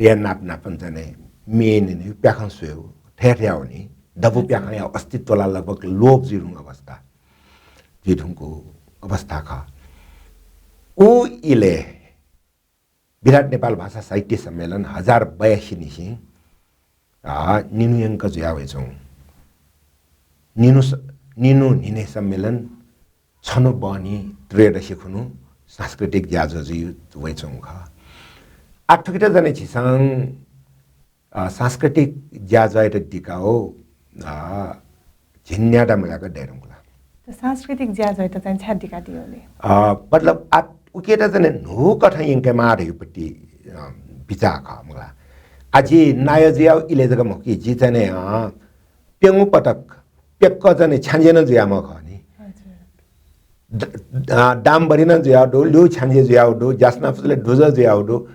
या नाप नापं चाहिँ नि म्ये निनेउ, प्याखं स्वयेउ, थय्‌थय् याउ नि, दबू हजुर। प्याखंया अस्तित्व ला लगभग लोप जुइ धुंकू अवस्था, जुइ धुंकू अवस्था खः। उ इलय् विराट नेपाल भाषा साहित्य सम्मेलन हजार बयासी निसें, अ, निन्हुयंक जुया वइच्वं। निन्हु स-, निन्हु न्हिनय् सम्मेलन छन्हु बहनी त्रयोदशी खुन्हु सांस्कृतिक ज्याझ्वः जुइ वइच्वं खः। आ थुकित जने झीसं, अ, सांस्कृतिक ज्याझ्वःयात दिकाउ, अ, झिंन्यादा मल्याक दयेधुंकल। त सांस्कृतिक ज्याझ्वःयात चाहिँ छाय् दिकादियोले? अ, मतलब, आ, उकेत चाहिँ न्हू कथं यंकेमाः धइगु पट्टि, अ, बिचाः खः मला। आ, जि नायः जुयाउ इलय् जक मखु कि, जि चाहिँ, अ, प्यंगू पटक प्यक्क चाहिँ छ्याञ्जे नं जुयाम्ह खः नि। हजुर। द-, अ, दामभरि नं जुयाउ दु, ल्यू छ्याञ्जे जुयाउ दु, ज्यासना पुचलय् दुजः जुयाउ दु।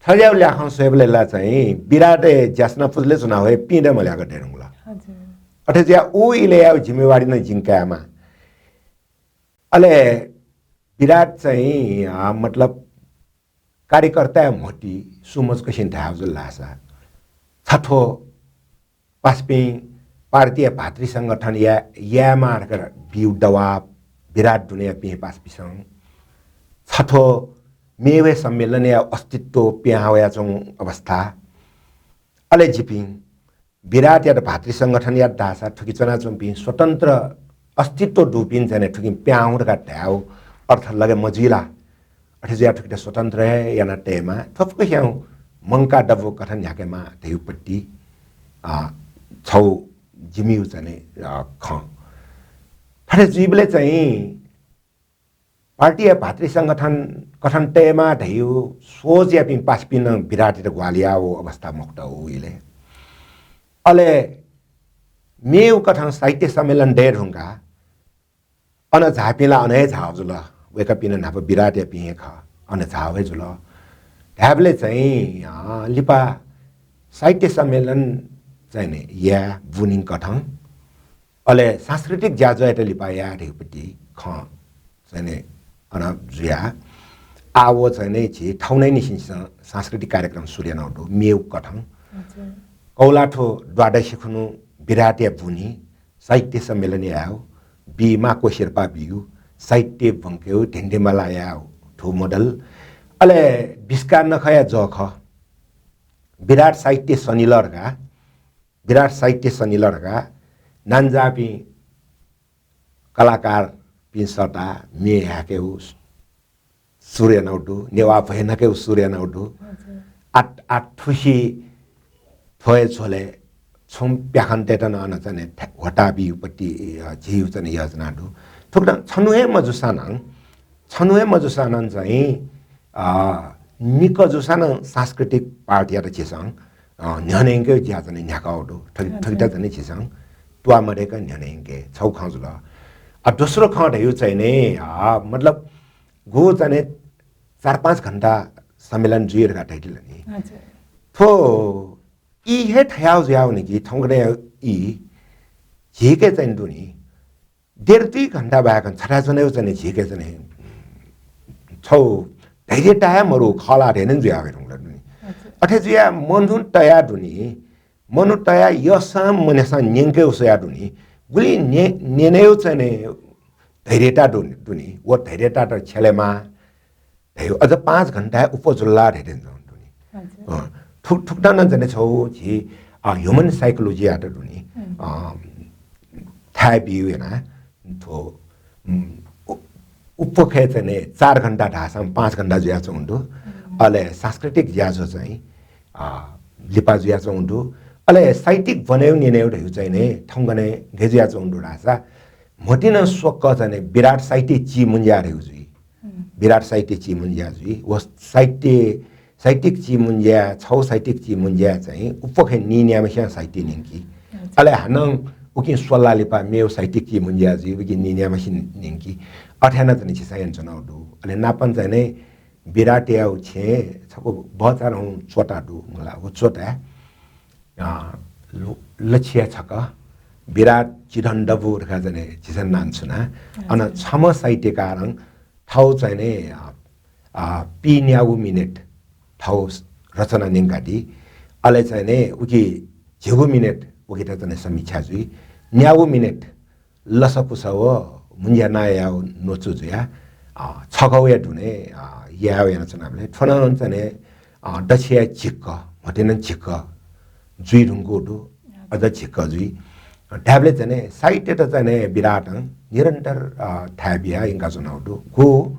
थज्याउ ल्याखं स्वयेबलय् ला चाहिँ विराटय् ज्यासना पुचलय् च्वना वये पिं दे मल्याक दयेधुंकल। हजुर। अथे जुया उ इलय् याउ जिम्मेवारी नं जिं कायेमाः। अले विराट चाहिँ, अ, मतलब कार्यकर्ताया म्होती सुमचकसिं धायेउ जुल धाःसा, छथ्व पासापिं पार्टीया भातृ संगठन या-, यायेमाः धकाः बिउ दबाब विराट दुनेयापिं पासापिसं छथ्व मेगु हे सम्मेलनया अस्तित्व पिहां वयाच्वंगु अवस्था। अले जिपिं विराटयात भातृ संगठनयात धाःसा थुकी च्वनाच्वंपिं स्वतन्त्र अस्तित्व दुपिं चाहिँ थुकिं पिहां हुँ धकाः धायेगु अर्थ लगे मजुइ ला? अथे जुयाः थुकित स्वतन्त्र हे याना तयेमाः, थ्व फुक्कस्यां मंकाः दबू कथं न्ह्याकेमाः धइगु पट्टि, अ, छगू जिमिगु चाहिँ, अ, खँ। थथे जुइबलय् चाहिँ पार्टीया भातृ संगठन कथं तयेमाः धइगु सोचयापिं पासापिं नं विराटयात ग्वाहालि याःगु अवस्था मखुत उ इलय्। अले मेगु कथं साहित्य सम्मेलन दये धुंकाः अन झाःपिं ला अन हे झाः जुल, वय्कःपिं नं न्हापा विराटयापिं हे खः, अन झाः हे जुल। धायेबलय् चाहिँ, अँ, लिपा साहित्य सम्मेलन चाहिँ नि याये बुनिं कथं, अले सांस्कृतिक ज्याझ्वःयात लिपा याये धइगु पट्टि खँ चाहिँ नि अन जुया। आः व चाहिँ नि झी थौंनैनिसें सांस्कृतिक कार्यक्रम सुरु यानागु दु, मेगु कथं। हजुर। कौलाथ्व द्वादशी खुन्हु विराटया बुनिं साहित्य सम्मेलन यायेगु, बी माक्व शेर्पा बीगु, साहित्य ब्वंकेगु, धिंधिंबल्लाः यायेगु थ्व मडल। अले बिस्काः नखःया जःखः विराट साहित्य सनिलः धकाः, विराट साहित्य सनिलः धकाः नांजाःपिं कलाकारपिं सःताः म्ये ह्याकेगु सुरु यानागु दु, नेवाः भ्वय् नकेगु सुरु यानागु दु। हजुर। आः, आः थुसी थ्व हे झ्वलय् छुं प्याखंतय्त नं अन चाहिँ नि ह्वःताः बीगु पट्टि, अ, झीगु चाहिँ नि योजना दु। थुकथं छन्हु हे मजूसां नं, छन्हु हे मजूसां नं चाहिँ, अ, निक्क जूसां नं सांस्कृतिक पार्टयात झीसं, अ, न्ह्यःने यंकेगु ज्या चाहिँ नि न्ह्याकागु दु। थुकि-, हजुर। थुकित चाहिँ नि झीसं त्वाः मदय्क न्ह्यःने यंके, छगू खँ जुल। अ, दोस्रो खँ धइगु चाहिँ नि, अ, मतलब गु चाहिँ नि चार पाँच घण्टा सम्मेलन जुइ धकाः धयादिल नि। हजुर। थ्व ई हे थयागु जुयावनी कि थौंकन्हय् ई झीके चाहिँ नि दु नि। डेढ दुई घण्टा बाहेक छथाय् च्वनेगु चाहिँ नि झीके चाहिँ नि छगू धैर्यता हे मरु, खः ला धैर्य नं जुयावये धुंकल नि। हजुर। अथे जुयाः मनू तयाः दु नि, मनू तयाः यःसां मन्याःसां न्यंकेगु स्वयाः दु नि, गुलि न्ये-, न्यनेगु चाहिँ नि धैर्यता दु नि, दु नि, व धैर्यतायात छ्यलेमाः धइगु, अझ पाँच घण्टा हे उप जुल ला धयादिल नि। हजुर। अँ, थुक-, थुकथं नं चाहिँ नि छगू झी, अ, human psychology यात दु नि। हम्म। अ, थाय् बीगु यानाः थ्व, उम्, उ-, उपखे चाहिँ नि चार घण्टा धाःसां पाँच घण्टा जुयाच्वंगु दु। हम्म। अले सांस्कृतिक ज्याझ्वः चाहिँ, अ, लिपा जुयाच्वंगु दु। अले साहित्यिक ब्वनेगु न्यनेगु धइगु चाहिँ नि थौंकन्हय् गय् जुयाच्वंगु दु धाःसा, म्हतिनं स्वक्क चाहिँ नि विराट साहित्य चिमुंज्या धइगु जुइ। हम्म। विराट साहित्य चिमुंज्या जुइ। व साहित्य, साहित्यिक चिमुंज्या, छगू साहित्यिक चिमुंज्या चाहिँ उपखे नीन्याम्हसिनं साहित्य न्यंकी। अच्छा। अले हानं उकिं स्वल्लाः लिपा मेगु साहित्यिक चिमुंज्या जुइ, उकिं नीन्याम्हसिनं न्यंकी। अथे यानाः चाहिँ नि झीसं यानाच्वनागु दु। अले नापं चाहिँ नि विराटयागु छेँय् छकू बहचारं च्वता दु मला, व च्वताय् अ, ल-, लछिया छकः, विराट चिधन दबू धकाः चाहिँ नि झीसं नां छुना। अन अच्छा। छम्ह साहित्यकारं थःगु चाहिँ नि, अ, अ, पीन्यागू मिनेट थःगु रचना न्यंकादी। अले चाहिँ नि उकी झिगू मिनेट उकित चाहिँ नि समीक्षा जुइ। न्यागू मिनेट लसकुस व मुंज्या नाय्‌यागु न्वचु जुयाः, अ, छगौया दुने, अ, यायेगु यानाच्वनाबलय् थ्व नं चाहिँ नि, अ, दछिया झिक्क, म्हतिनं झिक्क जुइ धुंकूगु दु, अझ झिक्क जुइ। अ, धायेबलय् चाहिँ नि साहित्यत चाहिँ नि विराटं निरन्तर, अ, थाय् बियाः यंकाच्वनागु दु। गु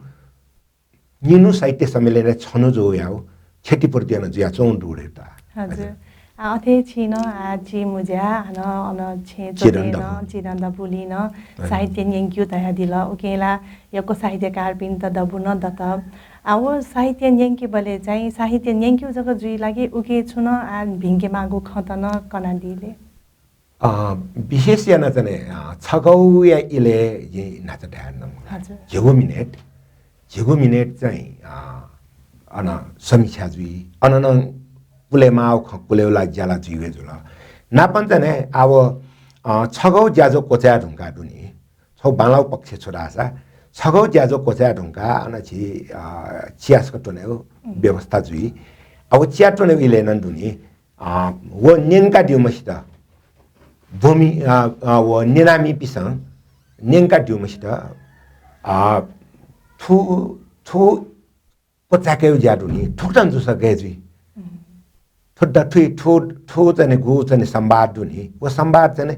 निन्हु साहित्य सम्मेलनय् छन्हु जूगु याःगु क्षतिपूर्ति अन जुयाच्वंगु दु धइगु त। हजुर। हजुर। आ, अथे छिं नं, आ, चिमुंज्या, हानं अन छेँ चिधन च्वतय् नं, दबू। चिधन दबूलिं नं हजुर। साहित्य न्यंक्यू धयादिल। उकिं ला यक्व साहित्यकारपिन्त दबू नं दत। आ, व साहित्य न्यंकेबलय् चाहिँ साहित्य न्यंक्यू जक जुइ ला कि उकी छुं नं, आ, भिंकेमाःगु खँत नं कनादी ले? अ, विशेष यानाः चाहिँ नि, अ, छगौया इलय् जिं न्हाचः धयादियागु। हजुर। झिगू मिनेट, झिगू मिनेट चाहिँ, अ, अन समीक्षा जुइ, अन नं कुलेमाःगु खँ कुलेगु ला ज्या ला जुइ हे जुल। नापं चाहिँ नि आः व, अ, छगौ ज्याझ्वः क्वचाये धुंकाः दुनि, छगू बांलाःगु पक्ष छु धाःसा, छगौ ज्याझ्वः क्वचाये धुंकाः अन झी, अ, चियासक त्वनेगु उम्। व्यवस्था जुइ। अब चिया त्वनेगु इलय् नं दुनि, अ, व न्यंकादीम्हसित ब्वमि-, अ, अ, व न्यनामिपिसं न्यंकादीम्हसित, अ, थु, थ्व क्वचाय्केगु ज्या दु नि, थुकथं जूसा गय् जुइ। थ्व द-, थुइ-, थ्व, थ्व चाहिँ नि गु चाहिँ नि संवाद दु नि, व संवाद चाहिँ नि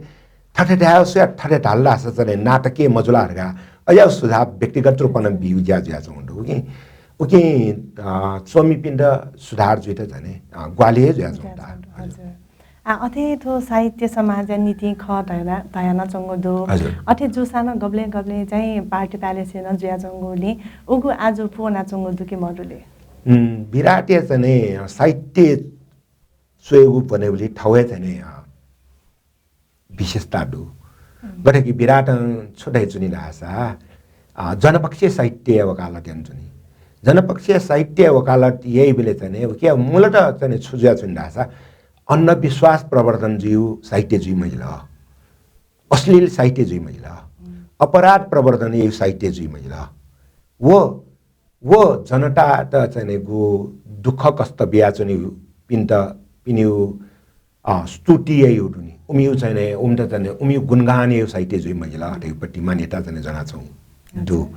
थथे धायेगु स्वयाः थथे धाल धाःसा चाहिँ नि नाटकीय मजुल धकाः अज्याःगु सुझाव व्यक्तिगत रूपं नं बीगु ज्या जुयाच्वंगु दु। उकिं, उकिं, अ, च्वमिपिन्त सुधार जुइत चाहिँ नि, अ, ग्वाहालि हे जुयाच्वंगु दु। हजुर। आ, अथे थ्व साहित्य समाजया निंतिं खः धया-, धयानाच्वंगु दु। हजुर। अथे जूसां नं गबलें गबलें चाहिँ पार्टी प्यालेसय् नं जुयाच्वंगुलिं उगु आजु पूवनाच्वंगु दु कि मदु ले? उम्, विराटया चाहिँ नि साहित्य स्वयेगु भन्नेबलय् थःगु हे चाहिँ नि, अ, विशेषता दु। गथे कि विराटं छु धयाच्वनी धाःसा, अ, जनपक्षीय साहित्यया वकालत यानाच्वनी। जनपक्षीय साहित्यया वकालत याइबलय् चाहिँ नि उकिया मूलतः चाहिँ नि छु जुयाच्वनी धाःसा, अन्धविश्वास प्रवर्धन जुइगु साहित्य जुइ मजिल, अश्लील साहित्य जुइ मजिल, अपराध प्रवर्धन याइगु साहित्य जुइ मजिल। व, व जनतात चाहिँ नि गु दुःख कष्ट बियाच्वनीपिन्त, पिनिगु, अ, स्तुति याइगु दु नि। उमिगु चाहिँ नि, उमित चाहिँ नि, उमिगु गुणगान याइगु साहित्य जुइ मजिल धइगु पट्टि मान्यता चाहिँ नि ज्वनाच्वंगु दु।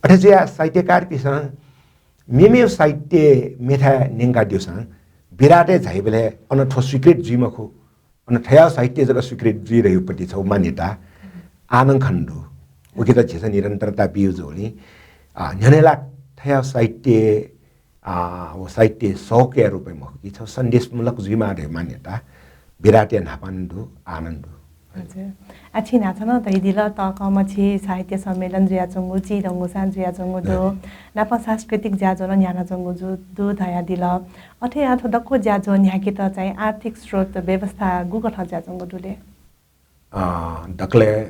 अथे जुयाः साहित्यकारपिसं मेमेगु साहित्य मेथाय् न्यंकादिउसां विराटय् झाइबलय् अन थ्व स्वीकृत जुइ मखु, अन थ्वयागु साहित्य जक स्वीकृत जुइ धइगु पट्टि छगू मान्यता आः नं खने दु। उकित झीसं निरन्तरता बीगु जूगुलिं, अ, न्ह्यःने ला थ्वयागु साहित्य, अ, व साहित्य शौकया रूपय् मखु कि छगू सन्देशमूलक जुइमाः धइगु मान्यता विराटया न्हापा नं दु, आः नं दु। हजुर। आ, छिं न्हाचः नं धयादिल, तःकःमछि साहित्य सम्मेलन जुयाच्वंगु, चिधंगुसां जुयाच्वंगु दु। हजुर। नापं सांस्कृतिक ज्याझ्वः नं न्ह्यानाच्वंगु जु-, दु धयादिल। अथे यानाः थ्व दक्व ज्याझ्वः न्ह्याकेत चाहिँ आर्थिक स्रोत व्यवस्था गुकथं जुयाच्वंगु दु ले? अँ, दकलय्,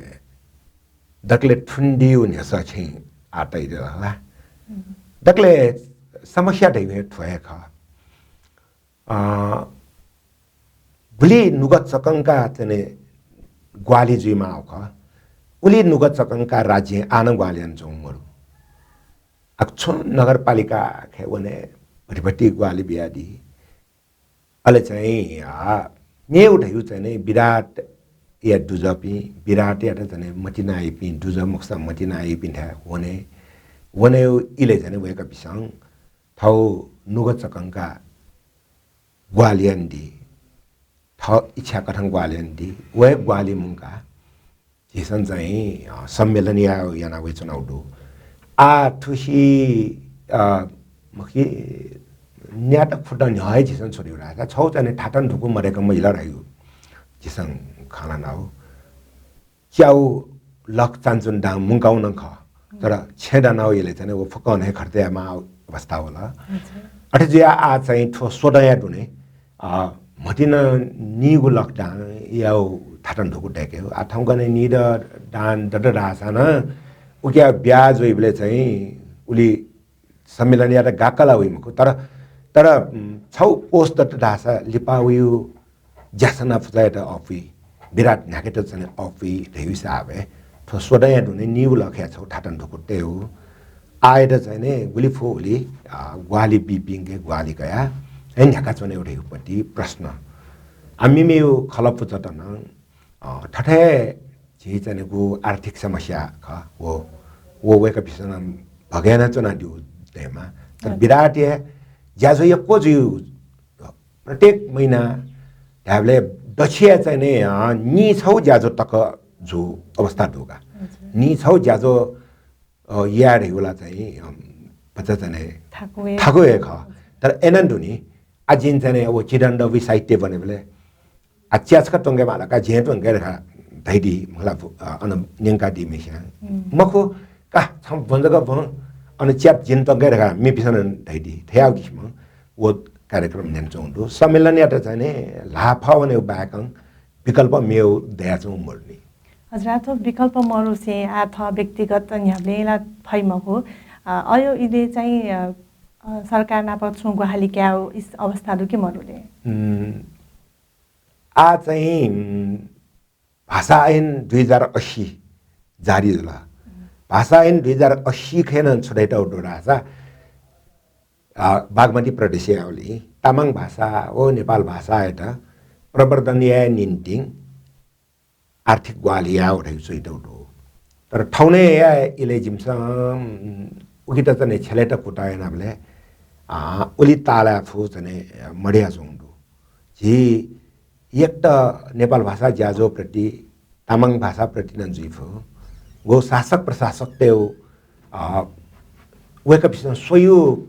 दकलय् थुनिदिउ न्ह्यसः छिं आः तयादिल हला। हम्म। दकलय् समस्या धइगु हे थ्व हे खः। अँ, गुलि नुगः चकंका चाहिँ नि ग्वाहालि जुइमाःगु खः, उलि नुगः चकंका राज्यं आः नं ग्वाहालि यानाच्वंगु मदु। आः छुं नगरपालिकाय् वने भतिभति ग्वाहालि बियादी। अले चाहिँ, आ, मेगु धइगु चाहिँ नि विराटया दुजःपिं, विराटयात चाहिँ नि मतिनायापिं, दुजः मखुसा मतिनायापिन्थाय् वने, वनेगु इलय् चाहिँ नि वय्कःपिसं थःगु नुगः चकंका ग्वाहालि यानादी, थः इच्छा कथं ग्वाहालि यानादी, व हे ग्वाहालि मुंकाः झीसं चाहिँ, अ, सम्मेलन या-, याना वयाच्वनागु दु। आः थुसी, अ, मखु कि न्यात खुटं न्ह्यः हे झीसं छु धयागु धाःसा छगू चाहिँ नि थातं धुकू मदय्क मजिल धइगु झीसं खँ ल्हानागु। च्याउ लख चानचुन दां मुंकागु नं खः, तर छेँ दानागु इलय् चाहिँ नि व फुक्कं हे खर्च यायेमाः अवस्था वल। अच्छा। अथे जुयाः आः चाहिँ थ्व स्वदँया दुने, अ, म्हतिना नीगु लख दांयागु थातं धुकू दय्केगु। आः थौंकन्हय् नीदँ दां दत धाःसां नं उकिया ब्याज वइबलय् चाहिँ उलि सम्मेलनयात गाक्क ला वइ मखु। तर, तर, उम्, छगू कोष दत धाःसा लिपा वइगु ज्यासना पुजायात अःपुइ, विराट न्ह्याकेत चाहिँ नि अःपुइ धइगु हिसाबय् थ्व स्वदँया दुने नीगु लखया छगू थातं धुकू तयेगु। आःयात चाहिँ नि गुलि फु उलि, अ, ग्वाहालि बीपिंके ग्वाहालि कयाः हे न्ह्याकाच्वनेगु धइगु पट्टि प्रश्न। आः मेमेगु खलःपुचःत नं, अ, थथे झी चाहिँ नि गु आर्थिक समस्या खः, व, व वय्कःपिसं नं भगय् यानाच्वनादीगु दयेमाः। तर हजुर। विराटया ज्याझ्वः यक्व जुइगु प्रत्येक महिना धायेबलय् दच्छिया चाहिँ नि, अ, नीछगू ज्याझ्वः तक जूगु अवस्था दु का। हजुर। नीछगू ज्याझ्वः, अ, याये धइगु ला चाहिँ, अ, भचा चाहिँ नि थाकु हे। थाकु हे खः। तर अय्नं दुनि, आः जिं चाहिँ नि व चिधंधुकुइ साहित्य ब्वनेबलय् आः च्याछका त्वंके माल का, झें त्वंके धकाः धयादी, मला, अ, अन न्यंकादीम्हस्यां। हम्म। मखु, का, छं ब्वँ जक ब्वँ, अन च्यात जिं त्वंके धकाः मेपिसं नं धयादी। थ्व याःगु किसिमं व कार्यक्रम न्ह्यानाच्वंगु दु। सम्मेलनयात चाहिँ नि ल्हाः फः वनेगु बाहेकं विकल्प मेगु दयाच्वंगु मदुनि। हजुर, आः थ्व विकल्प मरुसें आः थः व्यक्तिगत न्ह्याबलें ला फइ मखु। अ, अय् इलय् चाहिँ, अ, अ, सरकार नाप छुं ग्वाहालि कायेगु इस-, अवस्था दु कि मदु ले? उम्, आः चाहिँ, उम्, भाषा ऐन दुई हजार अस्सी जारी जुल। भाषा ऐन दुई हजार अस्सी खँय् नं छु धयातःगु दु धाःसा, अ, बागमती प्रदेशया उलि तामाङ भाषा व नेपाल भाषायात प्रवर्धन याये निंतिं आर्थिक ग्वाहालि यायेगु धइगु च्वयातःगु दु। तर थौंया इलय् जिमिसं, उम्, उकित चाहिँ नि छ्यलेत कुतः यानाबलय्, अ, उलि ताःलाये फु चाहिँ नि, अ, मदयाच्वंगु दु। झी एक त नेपाल भाषा ज्याझ्वःप्रति, तामाङ भाषाप्रति नं जुइ फु। गु शासक प्रशासकतय्, अ, वय्कःपिन्सं स्वयु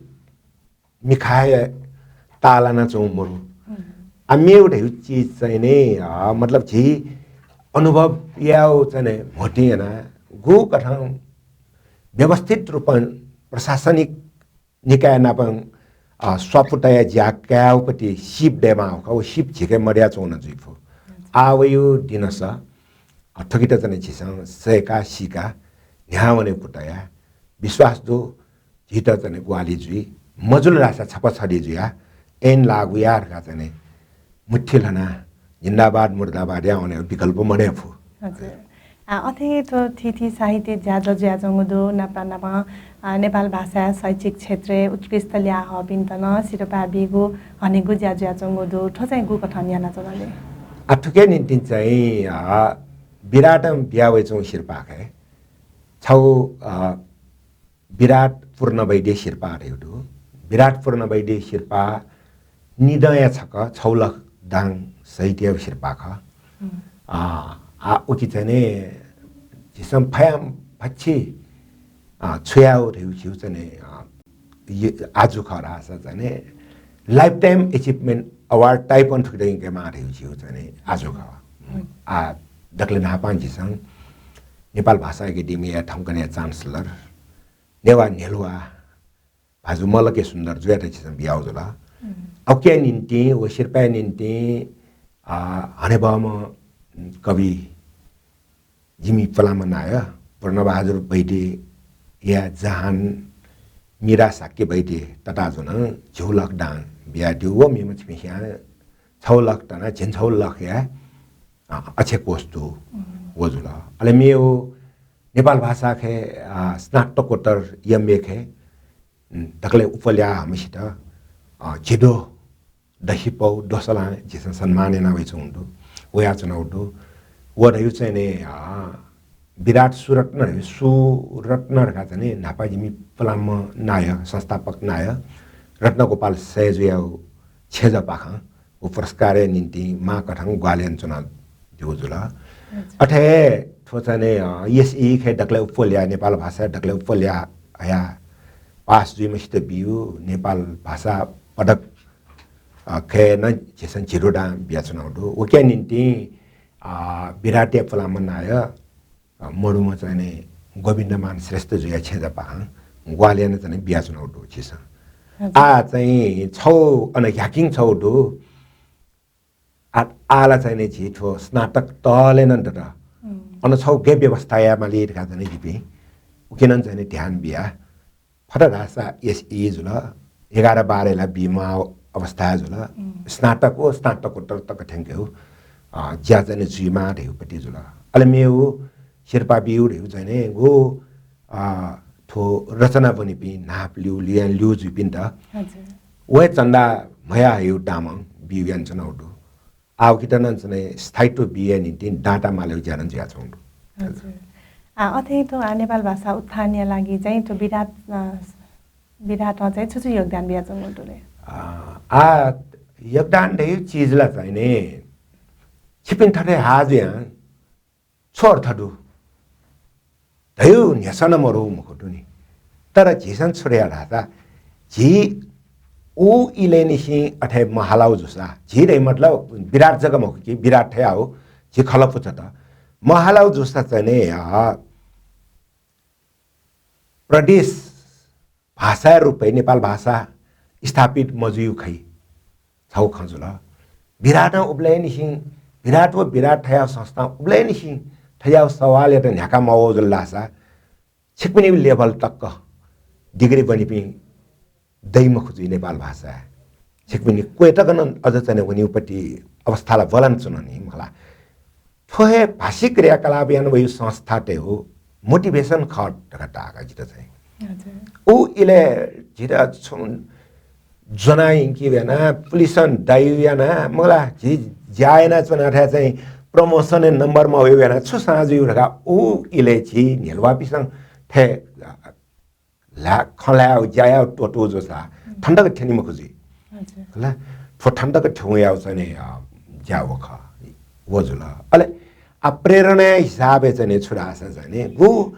मिखाय् ताःलाना च्वंगु मरु। हम्म। आ, मेगु धयागु चिज चाहिँ नि, अ, मतलब झी अनुभव यायेगु चाहिँ नि म्होतिं याना गु कथं व्यवस्थित रूपं प्रशासनिक निकाय नाप, अ, स्वापू तयाः ज्या कायेगुपति सिप दयेमाःगु खः, व सिप झीके मदयाच्वंगु नं जुइ फु। आः वइगु दिनस, अ, थुकित चाहिँ नि झीसं सय्का सीका न्ह्याः वनेगु कुतः या। विश्वास दु, झीत चाहिँ नि ग्वाहालि जुइ, मजुल धाःसा छपा छधी जुयाः ऐन लागू या धकाः चाहिँ नि मुठी ल्हनाः जिन्दाबाद मुर्दाबाद याः वनेगु विकल्प मदये फु। हजुर। आ, अथे थ्व थीथी साहित्य ज्याझ्वः जुयाच्वंगु दु, नापनापं, आ, नेपाल भाषा शैक्षिक क्षेत्रय् उत्कृष्ट ल्याः हःपिन्त नं सिरपाः बीगु हनेगु ज्या जुयाच्वंगु दु। थ्व चाहिँ गु कथं यानाच्वनाले? आ, थुकिया निंतिं चाहिँ, आ, विराटं बिया वयाच्वंगु सिरपाः खः। छगू, आ, विराट पूर्ण वैद्य सिरपाः धयागु दु। विराट पूर्ण वैद्य सिरपाः निदँया छकः छगू लख दां सहित याःगु सिरपाः खः। हम्म। आ, आ, उकी चाहिँ नि झीसं फयां फछि, आ, छु यायेगु धयागु झीगु चाहिँ नि, आ, आजु खः धाःसा चाहिँ नि lifetime achievement award type अन थुकित यंकेमाः धयागु झीगु चाहिँ नि आजु खः। हम्म। आ, दकले न्हापां झीसं नेपाल भाषा एकेडेमीया थौंकन्हय् chancellor नेवाः न्ह्यलुवा भाजु मल्ल के सुन्दर जुयात झीसं बियागु जुल। हम्म। उकिया निंतिं, व सिरपाःया निंतिं, आ, हनेबहःम्ह कवि जिमि पुलांम्ह नायः पूर्णबहादुर वैद्यया जहान मीरा शाक्य वैद्य तताजुं झिगू लख दां बियादीगु। व मेम्ह छिपिंस्यां छगू लख तना झिंछगू लखया, अ, अक्षय कोष दु, हम्म। व जुल। अले मेगु नेपाल भाषाखे, अ, स्नातकोत्तर एमए खे, उम्, दकले उप्वः ल्याः हःम्हसित, अ, झिद्वः दहिपौ द्वसलां झीसं सम्मान याना वयाच्वंगु दु, वयाच्वनागु दु। व धयागु चाहिँ नि, अ, विराट सुरत्न, सुरत्न धकाः चाहिँ नि न्हापा जिमि पुलांम्ह नायः, संस्थापक नायः रत्नगोपाल सय्जुयागु छेँजःपाखं व पुरस्कारया निंतिं माःकथं ग्वाहालि यानाच्वनादीगु जुल। अच्छा। अथे हे थ्व चाहिँ नि, अ, एसई खे दकले उप्वः ल्याः, नेपाल भाषा दकले उप्वः ल्याः हयाः पास जुइम्हसित बियु नेपाल भाषा पदक, अ, खे नं झीसं झिद्वः दां बियाच्वनागु दु। उकिया निंतिं, अ, विराटया पुलांम्ह नायः, अ, मदुम्ह चाहिँ नि गोविन्दमान श्रेष्ठ जुया छेँजःपाखं ग्वाहालि याना चाहिँ नि बियाच्वनागु दु झीसं। हजुर। आः चाहिँ छगू अन ह्याकिङ छगू दु। आ, आः ला चाहिँ नि झी थ्व स्नातक तले नं दत। हम्म। अन छगू गय् व्यवस्था यायेमाली धकाः चाहिँ नि जिपिं उकी नं चाहिँ नि ध्यान बिया। फत धाःसा एसई जुल, एघार बाह्र ला बीमाः अवस्था जुल। हम्म। स्नातक व स्नातकोत्तर तक थ्यंकेगु, अ, ज्या चाहिँ नि जुइमाः धयागुपति जुल। अले मेगु सिरपाः बियु धयागु चाहिँ नि गु, अ, थ्व रचना ब्वनीपिं न्हापा ल्यू, ल्यूयां ल्यू जुइपिन्त हजुर। व हे चन्दा म्हया हयागु दामं बियु यानाच्वनागु दु। आः उकित नं चाहिँ नि स्थायित्व बिया निंतिं दांता मालेगु ज्या नं जुयाच्वंगु दु। हजुर। आ, अथे थ्व, आ, नेपाल भाषा उत्थानया लागि चाहिँ थ्व विराट, अ, विराटं चाहिँ छु छु योगदान बियाच्वंगु दु ले? आ, आ, योगदान धयागु चिज ला चाहिँ नि छिपिं थथे हाः जुयां छु अर्थ दु? धयागु न्ह्यसः नं मदु मखु दु नि। तर झीसं छु धया धाःसा, झी उ इलय् निसें अथे महालाउ जूसा, झी धइ मतलब विराट जक मखु कि, विराट थयाउ झी खलः पुचःत महालाउ जूसा चाहिँ नि, अ, प्रदेश भाषाया रूपय् नेपाल भाषा स्थापित मजुइउ खइ। छगू खँ जुल। विराटं उबलय् निसें, विराट व विराट थयाउ संस्थां उबलय् निसें थयाउ सवालयात न्ह्याका मवः जुल धाःसा, छिकपिनिगु level तक degree ब्वनीपिं दइ मखु जुइ नेपाल भाषा। छिकपिनि क्वय् तक नं अझ चाहिँ वनीउपति अवस्था ला ब्वलान च्वन नि मखु ला। थ्व हे भाषिक क्रियाकलाप याना वइउ संस्थातय् हो motivation खः धकाः ताःका जितः चाहिँ। हजुर। उ इलय् जितः छु ज्वना यंकी याना, पुलिसं दाइ याना, मखु ला झी ज्या याना च्वना थें चाहिँ promotion number मवइ याना, छु साँझ यु धकाः उ इलय् झी न्ह्यलुवापिसं थें, अ, ल्हाः, खँ ल्हायेगु, ज्या यायेगु त्वःतू जूसा थन तक थ्यनी मखु जुइ। हजुर। खला, थ्व थन तक थ्यंगु यायेगु चाहिँ नि, अ, ज्या व खः, व जुल। अले आ प्रेरणाया हिसाबय् चाहिँ नि छु धाःसा चाहिँ नि, गु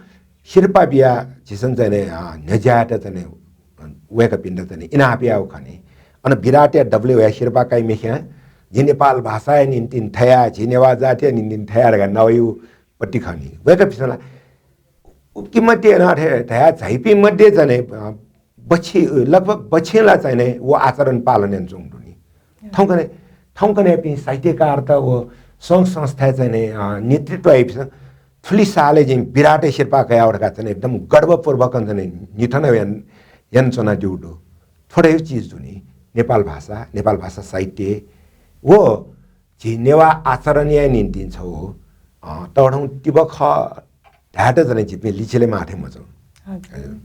सिरपाः बियाः झीसं चाहिँ नि, अ, न्ह्यज्यायात चाहिँ नि, अ, वय्कःपिन्त चाहिँ नि इनाप यायेगु खः नि। अन विराटया दबुलिइ वयाः सिरपाः काइम्ह खिहां, झी नेपाल भाषाया निंतिं थया, झी नेवाः जातिया निंतिं थया धकाः नवाइगु पट्टि खः नि। वय्कःपिन्सं ला उकी मध्ये नं अथे धया झाइपिं मध्ये चाहिँ नि, अ, बछि, लगभग बछिं ला चाहिँ नि व आचरण पालन यानाच्वंगु दु नि। थौंकन्हय्, थौंकन्हय्‌पिं साहित्यकारत व संघ संस्थाय् चाहिँ नि, अ, नेतृत्व याइपिन्सं थुलि सालय् जिं विराटया सिरपाः कयागु धकाः चाहिँ नि एकदम गर्वपूर्वक चाहिँ नि निथानं यान-, यानाच्वनादीगु दु। थ्व धइगु चिज दु नि। नेपाल भाषा, नेपाल भाषा साहित्य व झी नेवाः आचरणया निंतिं छगू, अ, तःधंगु तिबः खः धायेत चाहिँ नि झीपिं लिचिले माः थें मच्वं। हजुर। हजुर।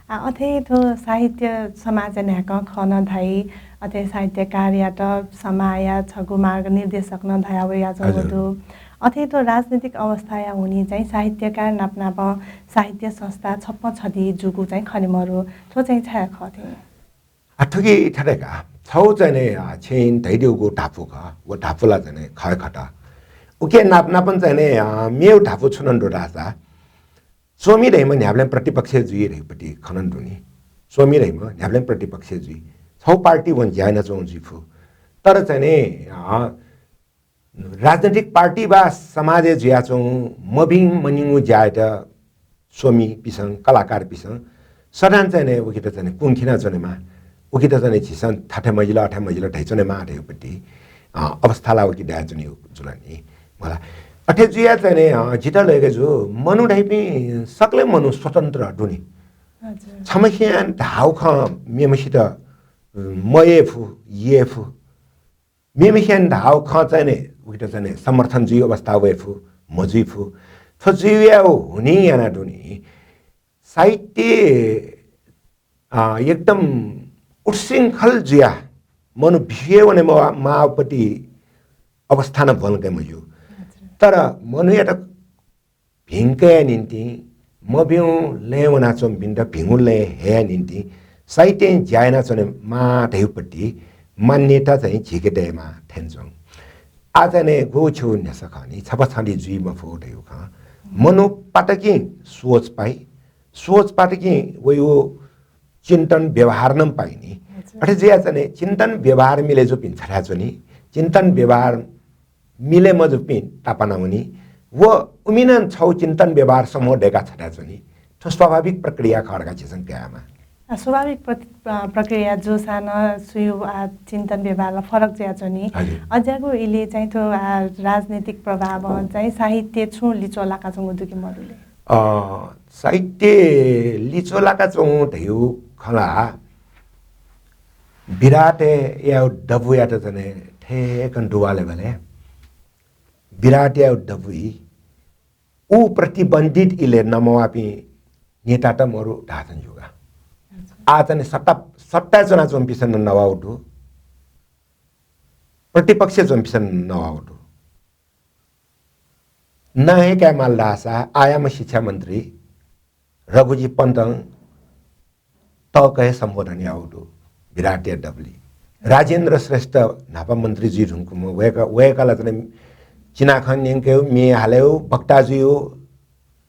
आ, अथे थ्व साहित्य समाजया न्हाय्कं खः नं धाइ, अथे साहित्यकारयात समाजया छगू मार्गनिर्देशक नं धया वयाच्वंगु हजुर। दु। अथे थ्व राजनीतिक अवस्थाया हुनिं चाहिँ साहित्यकार नापनापं साहित्य संस्था छप्पँ छधी जूगु चाहिँ खने मरु। थ्व चाहिँ छाय् खः थें? आ, थुकी थथे का। छगू चाहिँ नि, अ, छिं धयादीगु धापू खः, व धापू ला चाहिँ नि खः खः। उकी नापनापं चाहिँ नि, अ, मेगु धापू छु नं दु धाःसा, स्वमि धइम्ह न्ह्याबलें प्रतिपक्ष जुइ धइपट्टि खँ नं दु नि। स्वमि धइम्ह न्ह्याबलें प्रतिपक्ष जुइ। छगू पार्टी वं ज्या यानाच्वंगु जुइ फु। तर चाहिँ नि, अ, राजनैतिक पार्टी वा समाजय् जुयाच्वंगु मभिं मनिंगु ज्यायात स्वमिपिसं, कलाकारपिसं सदां चाहिँ नि उकित चाहिँ नि कुंखिना च्वनेमाः, उकित चाहिँ नि झीसं थथे मजिल, अथे मजिल धयाच्वनेमाः धइपट्टि, अ, अवस्था ला उकी दयाच्वनीगु जुल नि। मला अथे जुया चाहिँ नि, अ, जितः लय्के जू, मनू धइपिं सकलें मनू स्वतन्त्र दु नि। हजुर। छम्हसियां धाःगु खँ मेम्हसित, अ, मयय् फु, यय् फु। मेम्हसियां धाःगु खँ चाहिँ नि उकित चाहिँ नि समर्थन जुइ अवस्था वये फु, मजुइ फु। थ्व जुइया हुनिं याना दु नि। साहित्य, अ, एकदम उच्छृङ्खल जुया मनू बिस्युं वने मवा-, माःपट्टि अवस्था नं ब्वंके मज्यू। हजुर। तर मनूयात भिंकेया निंतिं, मभिंगु लँय् वनाच्वंपिन्त भिंगु लँय् हयेया निंतिं साहित्यं ज्या यानाच्वनेमाः धइपट्टि मान्यता चाहिँ झीके दयेमाः थें च्वं। आः चाहिँ नि गु छु न्ह्यसः खः नि, छप्पँ छधी जुइ मफु धइगु खँ। मनू पाटकिं सोच पाइ, सोच पाटकिं वइगु चिन्तन व्यवहार नं पाइ नि। हजुर। अथे जुया चाहिँ नि चिन्तन व्यवहार मिले जूपिं छथाय् च्वनी, चिन्तन व्यवहार मिले मजूपिं तापाना वनी व उमिनं छगू चिन्तन व्यवहार समूह दय्काः छथाय् च्वनी। थ्व स्वाभाविक प्रक्रिया खः धकाः झीसं कयामा। आ, स्वाभाविक प्रति-, अ, प्रक्रिया जूसां नं सुयु, आ, चिन्तन व्यवहार ला फरक जुयाच्वनी। हजुर। अज्याःगु इलय् चाहिँ थ्व, आ, राजनीतिक प्रभावं चाहिँ साहित्य छुं लिच्वः लाकाच्वंगु दु कि मदु ले? अ, साहित्य लिच्वः लाकाच्वंगु धइगु खँ ला विराटयागु दबूयात चाहिँ नि ठेकन दुवाले बले विराटयागु दबुइ उ प्रतिबन्धित इलय् नमवाःपिं नेतात मरु धाःथें ज्यू का। आः चाहिँ नि सत्ता, सत्ताय् च्वनाच्वंपिसं नं नवाःगु दु, प्रतिपक्षय् च्वंपिसं नं नवाःगु दु। नां हे कायेमाल धाःसा आःयाम्ह शिक्षा मन्त्री रघुजी पन्तं तःकं हे सम्बोधन याःगु दु विराटया दबुलिइ। राजेन्द्र श्रेष्ठ न्हापा मन्त्री जुइ धुंकूम्ह, वय्कः, वय्कलं चाहिँ नि चिनाखँ न्यंकेगु, म्ये हालेगु, वक्ता जुइगु,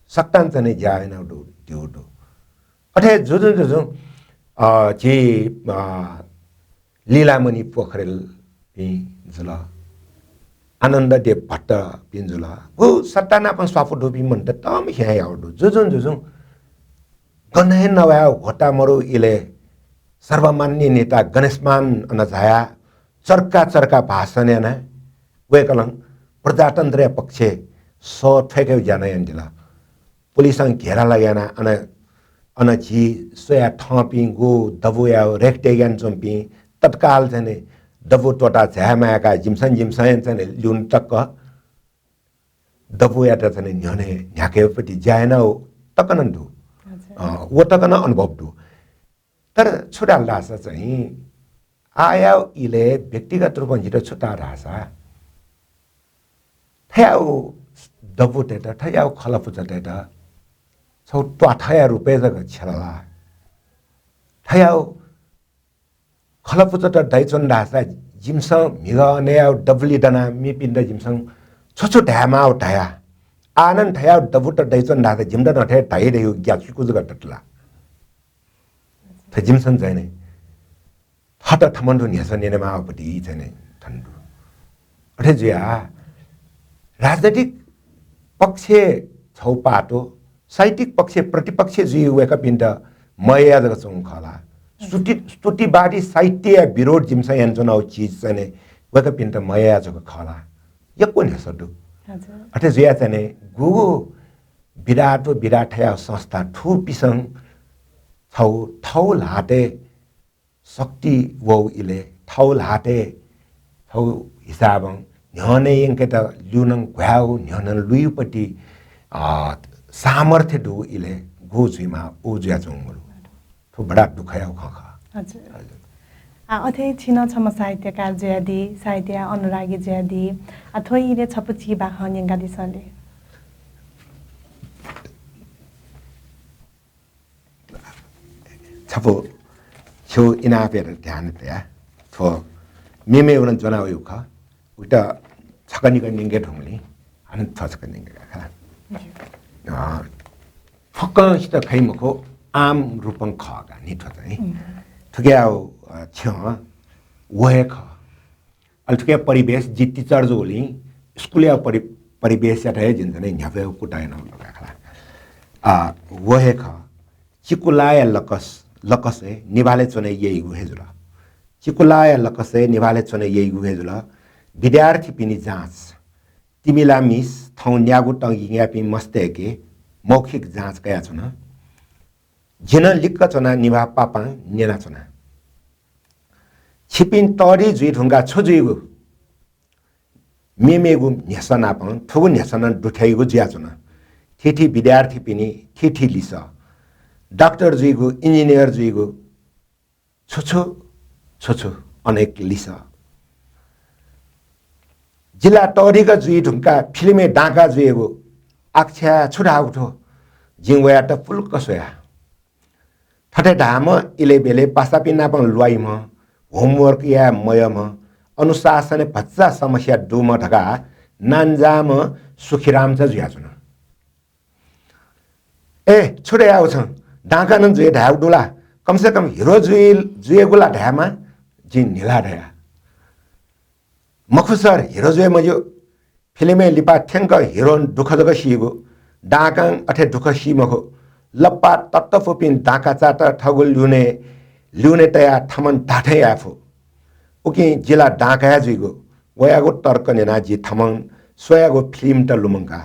सकतां चाहिँ नि ज्या यानागु दु, धइगु दु। अथे जुजुं जुजुं, अ, झी, अ, लीलामणि पोखरेलपिं जुल, आनन्ददेव भट्टपिं जुल। व सत्ता नाप स्वापू दुपिं मनूत तःम्ह हियां याःगु दु। जुजुं जुजुं गन हे नवाये होता मरु इलय् सर्वमान्य नेता गणेशमान अन झायाः चर्का चर्का भाषण यानाः वय्कलं प्रजातन्त्रया पक्षय् सः थ्वय्केगु ज्या नं यानादिल। पुलिसं घेरा लागाः यानाः अन, अन झी स्वयाः थःपिं गु दबूया रेखदेख यानाच्वंपिं तत्काल चाहिँ नि दबू त्वःताः झाये माय्काः जिमिसं, जिमिसं चाहिँ नि ल्यूने तक दबूयात चाहिँ नि न्ह्यःने न्ह्याकेगुपट्टि ज्या यानागु तक नं दु। अच्छा। अ, व तक नं अनुभव दु। तर छु धाल धाःसा चाहिँ आःयागु इलय् व्यक्तिगत रूपं जितः छु ताः धाःसा थ्वयागु दबूतय्त, थ्वयागु खलपुचःतय्त छगू त्वाथया रूपय् जक छ्यला ला थयाव खलपुचत दइच्वन धाःसा जिमिसं म्हिगः नयाव दबुली दनाः मेपिन्त जिमिसं छु छु धायेमाव धया। आः नं थयाव दबुत दइच्वन धाःसा जिमित नं थथे धाइ धइगु ग्याक्सिकु जक दत ला। थ्व जिमिसं चाहिँ नि थःत थमन थ्व न्ह्यसः न्यनेमाःगु पति चाहिँ नि थन दु। अथे जुयाः राजनैतिक पक्षय् छौ पातो, साहित्यिक पक्षय् प्रतिपक्ष जुइ वय्कःपिन्त मयया जक च्वंगु खः ला। स्तुति-, स्तुतिवादी साहित्यया विरोध जिमिसं यानाच्वनागु चिज चाहिँ नि वय्कःपिन्त मयया जक खः ला। यक्व न्ह्यसः दु। हजुर। अथे जुयाः चाहिँ नि गुगु विधात व विधाथया संस्था थुपिसं छौ थौ ल्हातय् शक्ति वउ इलय्, थौ ल्हातय् थौ हिसाबं न्ह्यःने यंकेत ल्यूनं घ्वायेउ, न्ह्यःनं लुइपति, अ, सामर्थ्य दु इलय् गु जुइमा उ जुयाच्वंगु मरु। थ्व बडा दुःखयाउ खँ खः। हजुर। हजुर। आ, अथे छिनं छम्ह साहित्यकार जुयादी, साहित्यया अनुरागी जुयादी। आ, थ्व इलय् छपु चिबाखं न्यंकादिसँ ले। छपु छु इनाप यात ध्यान तया। थ्व मेमेगु नं ज्वना वइगु खः। उइत छकः निकः न्यंके धुंगुलिं हानं थ्व छकः न्यंके का। अ, फुक्कं सित खइ मखु, आम रूपं खः का नि थ्व चाहिँ। थुकिया, अ, छ्यं व हे खः। अले थुकिया परिवेश, जि teacher जूगुलिं स्कुलया परि-, परिवेशयात हे जिं चाहिँ न्ह्याबलेगु कुतः याना लगा खला। आ, व हे खः। चिकुलाया लकस, लकसय् निभालय् च्वने यइगु हे जुल। चिकुलाया लकसय् निभालय् च्वने यइगु हे जुल। विद्यार्थीपिनि जाँच। तिमिला मिस थौं न्यागू तंगिंयापिं मस्तय्के मौखिक जाँच कयाच्वन। जि नं लिक्क च्वनाः निभाः पापां न्यनाच्वना। छिपिं तःधि जुइ धुंकाः छु जुइगु? मेमेगु न्ह्यसः नापं थुगु न्ह्यसः नं दुथ्याइगु जुयाच्वन। थीथी विद्यार्थीपिनि थीथी लिसः। डाक्टर जुइगु, engineer जुइगु, छु छु, छु छु, अनेक लिसः। जिला तःधिक जुइ धुंकाः फिल्मय् दांका जुइगु आख्छ्या छु धाःगु थ्व? जिं वयात फुल्क स्वया। थथे धाःम्ह इलय् ब्यलय् पासापिं नाप ल्वाइम्ह, homework याये मयःम्ह, अनुशासनय् भचा समस्या दुम्ह धकाः नांजाःम्ह सुखीराम चा जुयाच्वन। ए, छु धयागु छं? दांका नं जुये धायेगु दु ला? कम से कम हिरो जुइ, जुयेगु ला धायेमा? जिं न्हिला धया। मखु सर, हिरो जुये मज्यू। फिल्मय् लिपा थ्यंक हिरों दुःख जक सीगु, दांकां अथे दुःख सी मखु। लप्पा तत्तफुपिं दांकाचात थःगु ल्यूने, ल्यूने तयाः थमं धाथें याये फु। उकिं जिला दांका हे जुइगु। वयागु तर्क न्यनाः जि थमं स्वयागु फिल्मत लुमंका।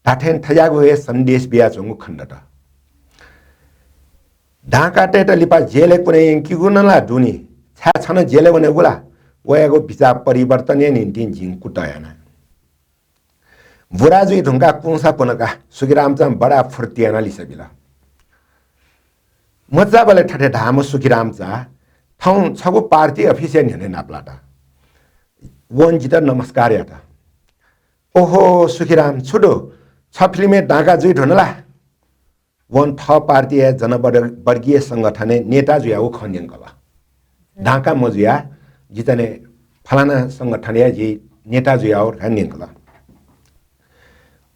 धाथें थज्याःगु हे सन्देश बियाच्वंगु खनेदत। दांकातय्त लिपा जेलय् कुने यंकीगु नं ला दुनि। छाय् छन जेलय् वनेगु ला? वयागु बिचाः परिवर्तनया निंतिं जिं कुतः याना। बुरा जुइ धुंकाः कुंसा पुनका सुखीराम चा बडा फुर्ति यानाः लिसः बिल। मचाबलय् थथे धाःम्ह सुखीराम चा थौं छगू party office या न्ह्यःने नापलात। वं जितः नमस्कार यात। ओहो सुखीराम, छु दु? छ फिल्मय् दांका जुइ धुन ला? वं थः party या जनवर्गीय संगठनय् नेता जुयागु खँ न्यंकल। दांका मजुयाः जि चाहिँ फलाना संगठनया जि नेता जुयागु धकाः न्यंकल।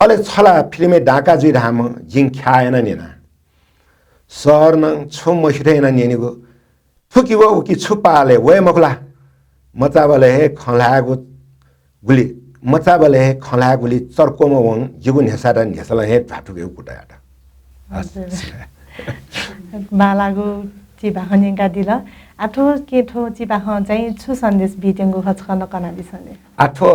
अले छ ला फिल्मय् दांका जुइ धाःम्ह? जिं ख्याः यानाः न्यना। सर नं छुं मस्यू थें यानाः न्यनेगु। थुकी व उकी छु पालय् वये मखु ला? मचाबलय् हे खँ ल्हायेगु गुलि, मचाबलय् हे खँ ल्हायेगुलि चर्कोम्ह वं जिगु न्ह्यसःयात न्ह्यसलं हे ध्वाथुकेगु कुतः यात। हजुर। बांलाःगु चिबाखं न्यंकादिल। आ थ्व के थ्व चिबाखं चाहिँ छु सन्देश बीत्यंगु खः छकः नकनादिसँ ले। आ थ्व,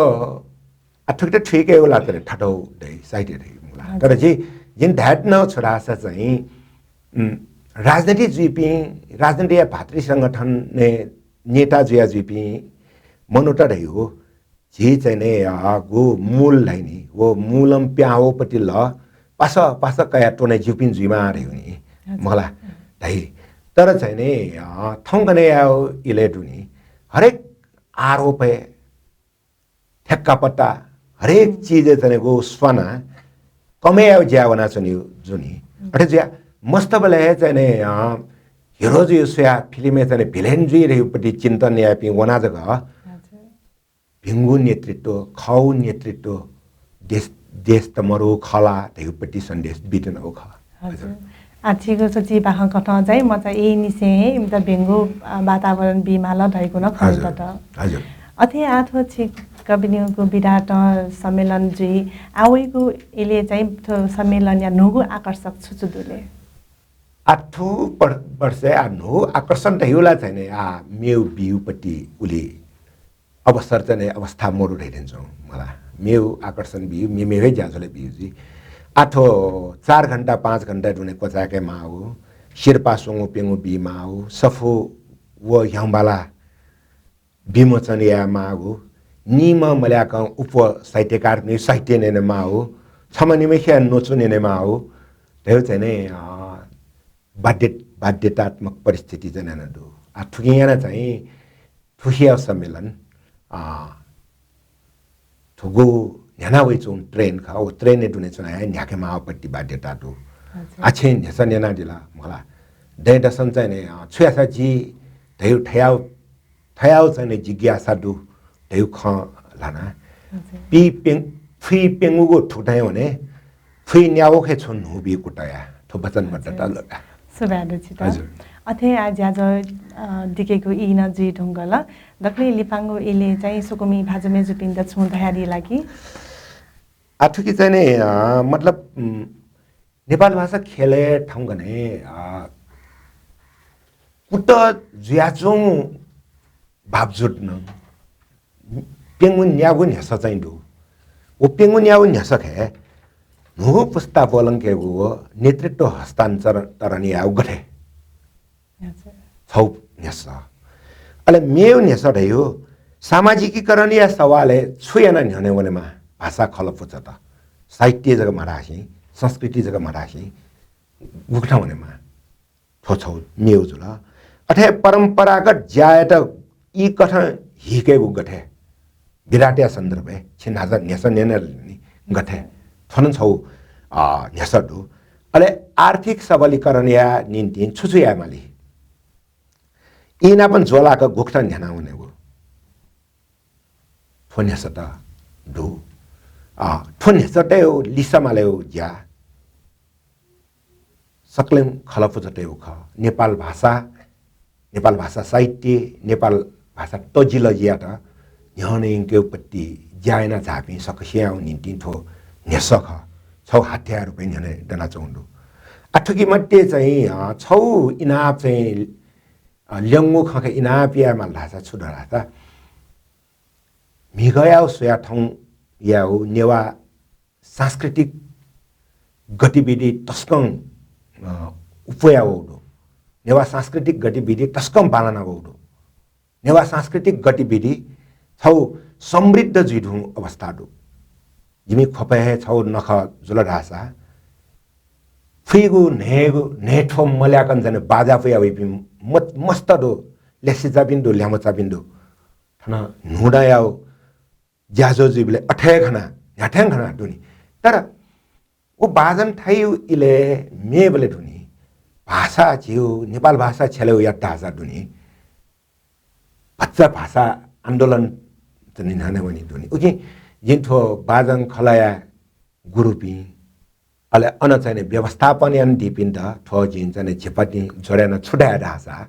आ थुकित थुइकेगु ला तर थथौ दइ, साहित्य दइ मुला। हजुर। तर जि, जिं धायेत्यनागु छु धाःसा चाहिँ, उम्, राजनीति जुइपिं, राजनीतिया भातृ संगठनय् नेता जुया जुइपिं मनूत धइगु झी चाहिँ नि, अ, गु मूल धाइ नि, व मूलं पिहां वःपति ल पासः पासः कयाः त्वने ज्यूपिं जुइमा धइगु नि, हजुर। मखु ला धाइ। तर चाहिँ नि, अ, थौंकन्हय् याउ इलय् दु नि, हरेक आरोपय्, ठेक्कापट्टा, हरेक, हम्म। चिजय् चाहिँ नि गु स्वाना कमय् याउ ज्या वनाच्वनी जु नि। हम्म। अथे जुया मस्तबलय् हे चाहिँ नि, अ, हिरो जुइ स्वया फिल्मय् चाहिँ भिलेन जुइ धइगुपट्टि चिन्तन याइपिं वना जक हजुर। भिंगु नेतृत्व, खःगु नेतृत्व देश, देश त मरु खः ला धइगुपट्टि सन्देश बितुनागु खः। हजुर। आ, छिगु सचि बाखं कथं चाहिँ मचा यइनिसें हे इमित भिंगु, अ, वातावरण बीमाल धइगु नं खनेदत। हजुर। अथे आः थ्व छिकपिनिगु विधात सम्मेलन जुइ, आ वइगु इलय् चाहिँ थ्व सम्मेलनया न्हूगु आकर्षक छु छु दु ले? आ थ्व बर-, वर्षय् आ न्हूगु आकर्षण धइगु ला चाहिँ नि आ मेगु बीगुपट्टि उलि अवसर चाहिँ नि अवस्था मरु धइथें च्वं मला। मेगु आकर्षण बीगु, मे-, मेगु हे ज्याझ्वलय् बीगु जुइ। आ थ्व चार घण्टा, पाँच घण्टा दुने क्वचाय्के माःगु, सिरपाः स्वंगू प्यंगू बी माःगु, सफू व ह्याउँबाला विमोचन याये माःगु, निम्ह मल्याकं उप साहित्यकारपिनि साहित्य न्यने माःगु, छम्ह निम्हय्सिया न्वचु न्यने माःगु, धइगु चाहिँ नि, अ, बाध्य-, बाध्यतात्मक परिस्थिति चाहिँ न्यना दु। आ, थुकिं याना चाहिँ थुकिया सम्मेलन, अ, थुगु न्ह्याना वइच्वंगु train खः, व train-य् दुने च्वना हे न्ह्याके माःगुपट्टि बाध्यता दु। अच्छा। आ छिं न्ह्यसः न्यनादिल मला। दँय्‌दसं चाहिँ नि, अ, छु याःसा जि धइगु थयाव थयाव चाहिँ नि जिज्ञासा दु धइगु खँ ल्हाना। हजुर। पी प्यं-, फुइ प्यंगूगु थुकथं वने, फुइ न्यागूखे छुं न्हू बी कुतया थ्व वचनबद्धता हजुर। लगा। सुभाय् दु छित। हजुर। अथे आ ज्याझ्वः, अ, दिकेगु ई नं जुइ धुंकल। दकले लिपांगु इलय् चाहिँ सुकुमि भाजु मय्‌जुपिन्त छुं धयादी ला कि? आ थुकी चाहिँ नि, अ, मतलब, उम्, नेपाल भाषा ख्यलय् थौंकन्हय्, अ, कुतः जुयाच्वंगु बावजुद नं प्यंगू न्यागू न्ह्यसः चाहिँ दु। व प्यंगू न्यागू न्ह्यसःखे न्हूगु पुस्ता ब्वलंकेगु व नेतृत्व हस्तान्तरण यायेगु गथे हजुर। छौ न्ह्यसः। अले मेगु न्ह्यसः धइगु सामाजिकीकरणया सवालय् छु यानाः न्ह्यःने वनेमाः? भाषा खलपुचत, साहित्य जक मधासें, संस्कृति जक मधासें गुकथं वनेमाः? थ्व छौ मेगु जुल। अथे परम्परागत ज्यायात ई कथं हिकेगु गथे? विधातया सन्दर्भय् छिं न्हाचः न्ह्यसः न्यनादिल नि गथे? थ्व नं छौ, अ, न्ह्यसः दु। अले आर्थिक सबलीकरणया निंतिं छु छु यायेमाली? ई नाप ज्वलाक गुकथं न्ह्याना वनेगु? थ्व न्ह्यसःत दु। अ, थ्व न्ह्यसःतय् लिसः मालेगु ज्या सकलें खलपुचतय् खः। नेपाल भाषा, नेपाल भाषा साहित्य, नेपाल भाषा तजिलजियात न्ह्यःने यंकेगुपट्टि ज्या याना झाःपिं सकसियां निंतिं थ्व न्ह्यसः खः। छौ हतियार रूपय् न्ह्यःने दनाच्वंगु दु। आ थुकी मध्ये चाहिँ, अ, छौ इनाप चाहिँ, अ, ल्यंगु खँखे इनाप यायेमाल धाःसा छु दु धाःसा, म्हिगःयागु स्वयाः थौं यायेगु नेवाः सांस्कृतिक गतिविधि तसकं, अ, उप्वया वःगु दु। नेवाः सांस्कृतिक गतिविधि तसकं बांलाना वःगु दु। नेवाः सांस्कृतिक गतिविधि छौ समृद्ध जुइ धुंगु अवस्था दु। जिमि ख्वपय् हे छौ नखः जुल धाःसा फुइगु न्हय्‌गु न्हय्‌थ्व मल्याकं जने बाजा पुया वइपिं म-, मस्त दु, ल्यासेचापिं दु, ल्यामचापिं दु। थन न्हूदँयागु ज्याझ्वः जुइबलय् अथे हे खना, न्ह्याथें खना दुनि। तर व बाजं थाइगु इलय् मेबलय् दुनि। भाषा झीगु नेपाल भाषा छ्यलेगु यात धाःसा दुनि। भचा भाषा आन्दोलन चाहिँ न्ह्यःने वनी दुनि। उकिं जिं थ्व बाजं खलःया गुरुपिं, अले अन चाहिँ नि व्यवस्थापन यानादीपिन्त थ्व जिं चाहिँ नि झिपतिं जोडे याना छु धाये धाःसा,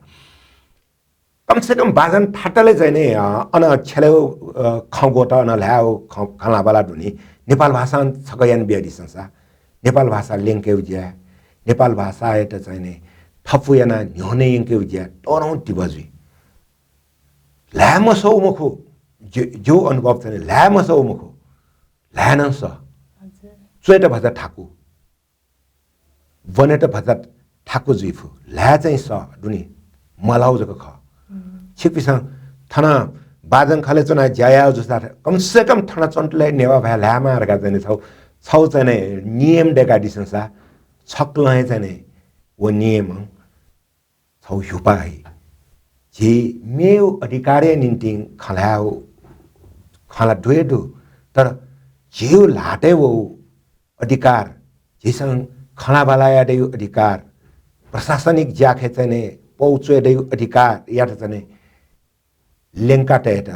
कम से कम बाजं थातले चाहिँ नि, अ, अन छ्यलेगु, अ, खँ ग्वत, अन ल्हायेगु खँ, खँल्हाबल्हा दुनि। नेपाल भाषां छकः याना बियादिसँ सा। नेपाल भाषा ल्यंकेगु ज्या, नेपाल भाषायात चाहिँ नि थपु याना न्ह्यःने यंकेगु ज्या तःधंगु तिबः जुइ। ल्हाये मसःगु मखु, जि-, जिगु अनुभव चाहिँ नि ल्हाये मसःगु मखु, ल्हाये नं सः। हजुर। च्वयेत भचा थाकु। ब्वनेत भचा थाकु जुइ फु। ल्हाये चाहिँ सः दुनि, मल्हाउ जक खः। हम्म। छिकपिसं थन बाजं खलय् च्वनाः ज्या याः जूसा कम से कम थन च्वंतले नेवाः भाय् ल्हायेमाः धकाः चाहिँ नि छौ, छौ चाहिँ नि नियम दय्‌कादिसँ सा, छकलं हे चाहिँ नि व नियमं छौ ह्युपा हइ। झी मेगु अधिकारया निंतिं खँ ल्हायेगु, खँ ला दु हे दु, तर झीगु ल्हातय् वःगु अधिकार, झीसं खँल्हाबल्हा यायेगु अधिकार, प्रशासनिक ज्याखे चाहिँ नि पौ च्वये दइगु अधिकारयात चाहिँ ल्यंका तयेत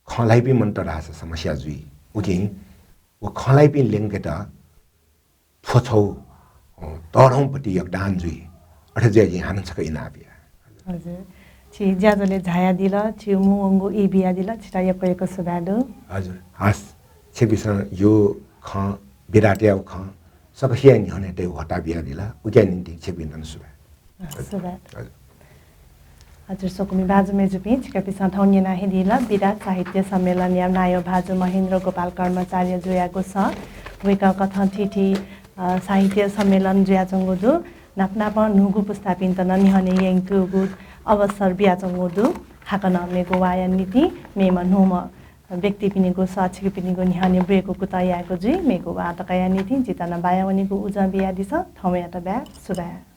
खँ ल्हाइपिं मनूत धाःसा समस्या जुइ। उकिं व खँ ल्हाइपिं ल्यंकेत थ्व छौ, अ, तःधंपति योगदान जुइ। अथे जुयाः जिं हानं छकः इनाप याये। हजुर। छि ज्याझ्वलय् झायादिल, छि मुंवंगु ई बियादिल, छितः यक्व यक्व सुभाय् दु। हजुर। हस्, छिकपिन्सं जिगु खँ, बिदा तयागु खँ सकसिया न्ह्यःने तयेगु ह्वःताः बियादिल, उकिया निंतिं छिकपिन्त नं सुभाय्। सुभाय्। हजुर। हजुर, स्वकुमि भाजु मय्जुपिं, छिकपिन्सं थौं न्यना हे दिल, बिदा साहित्य सम्मेलनया नायः भाजु महेन्द्र गोपाल कर्माचार्यजुयागु सः। वय्कः कथं थीथी, अ, साहित्य सम्मेलन जुयाच्वंगु दु। नाप नापं न्हूगु पुस्तापिन्त नं न्ह्यःने यंकेगु अवसर बियाच्वंगु दु। हाकनं मेगु वाःया निंतिं मेम्ह न्हूम्ह व्यक्तिपिनिगु सः छिकपिनिगु न्ह्यःने ब्वयेगु कुतः यायेगु जुइ। मेगु वाः तकया निंतिं जितः नं बाया वनेगु उजं बियादिसँ। थौंयात बाय्, सुभाय्।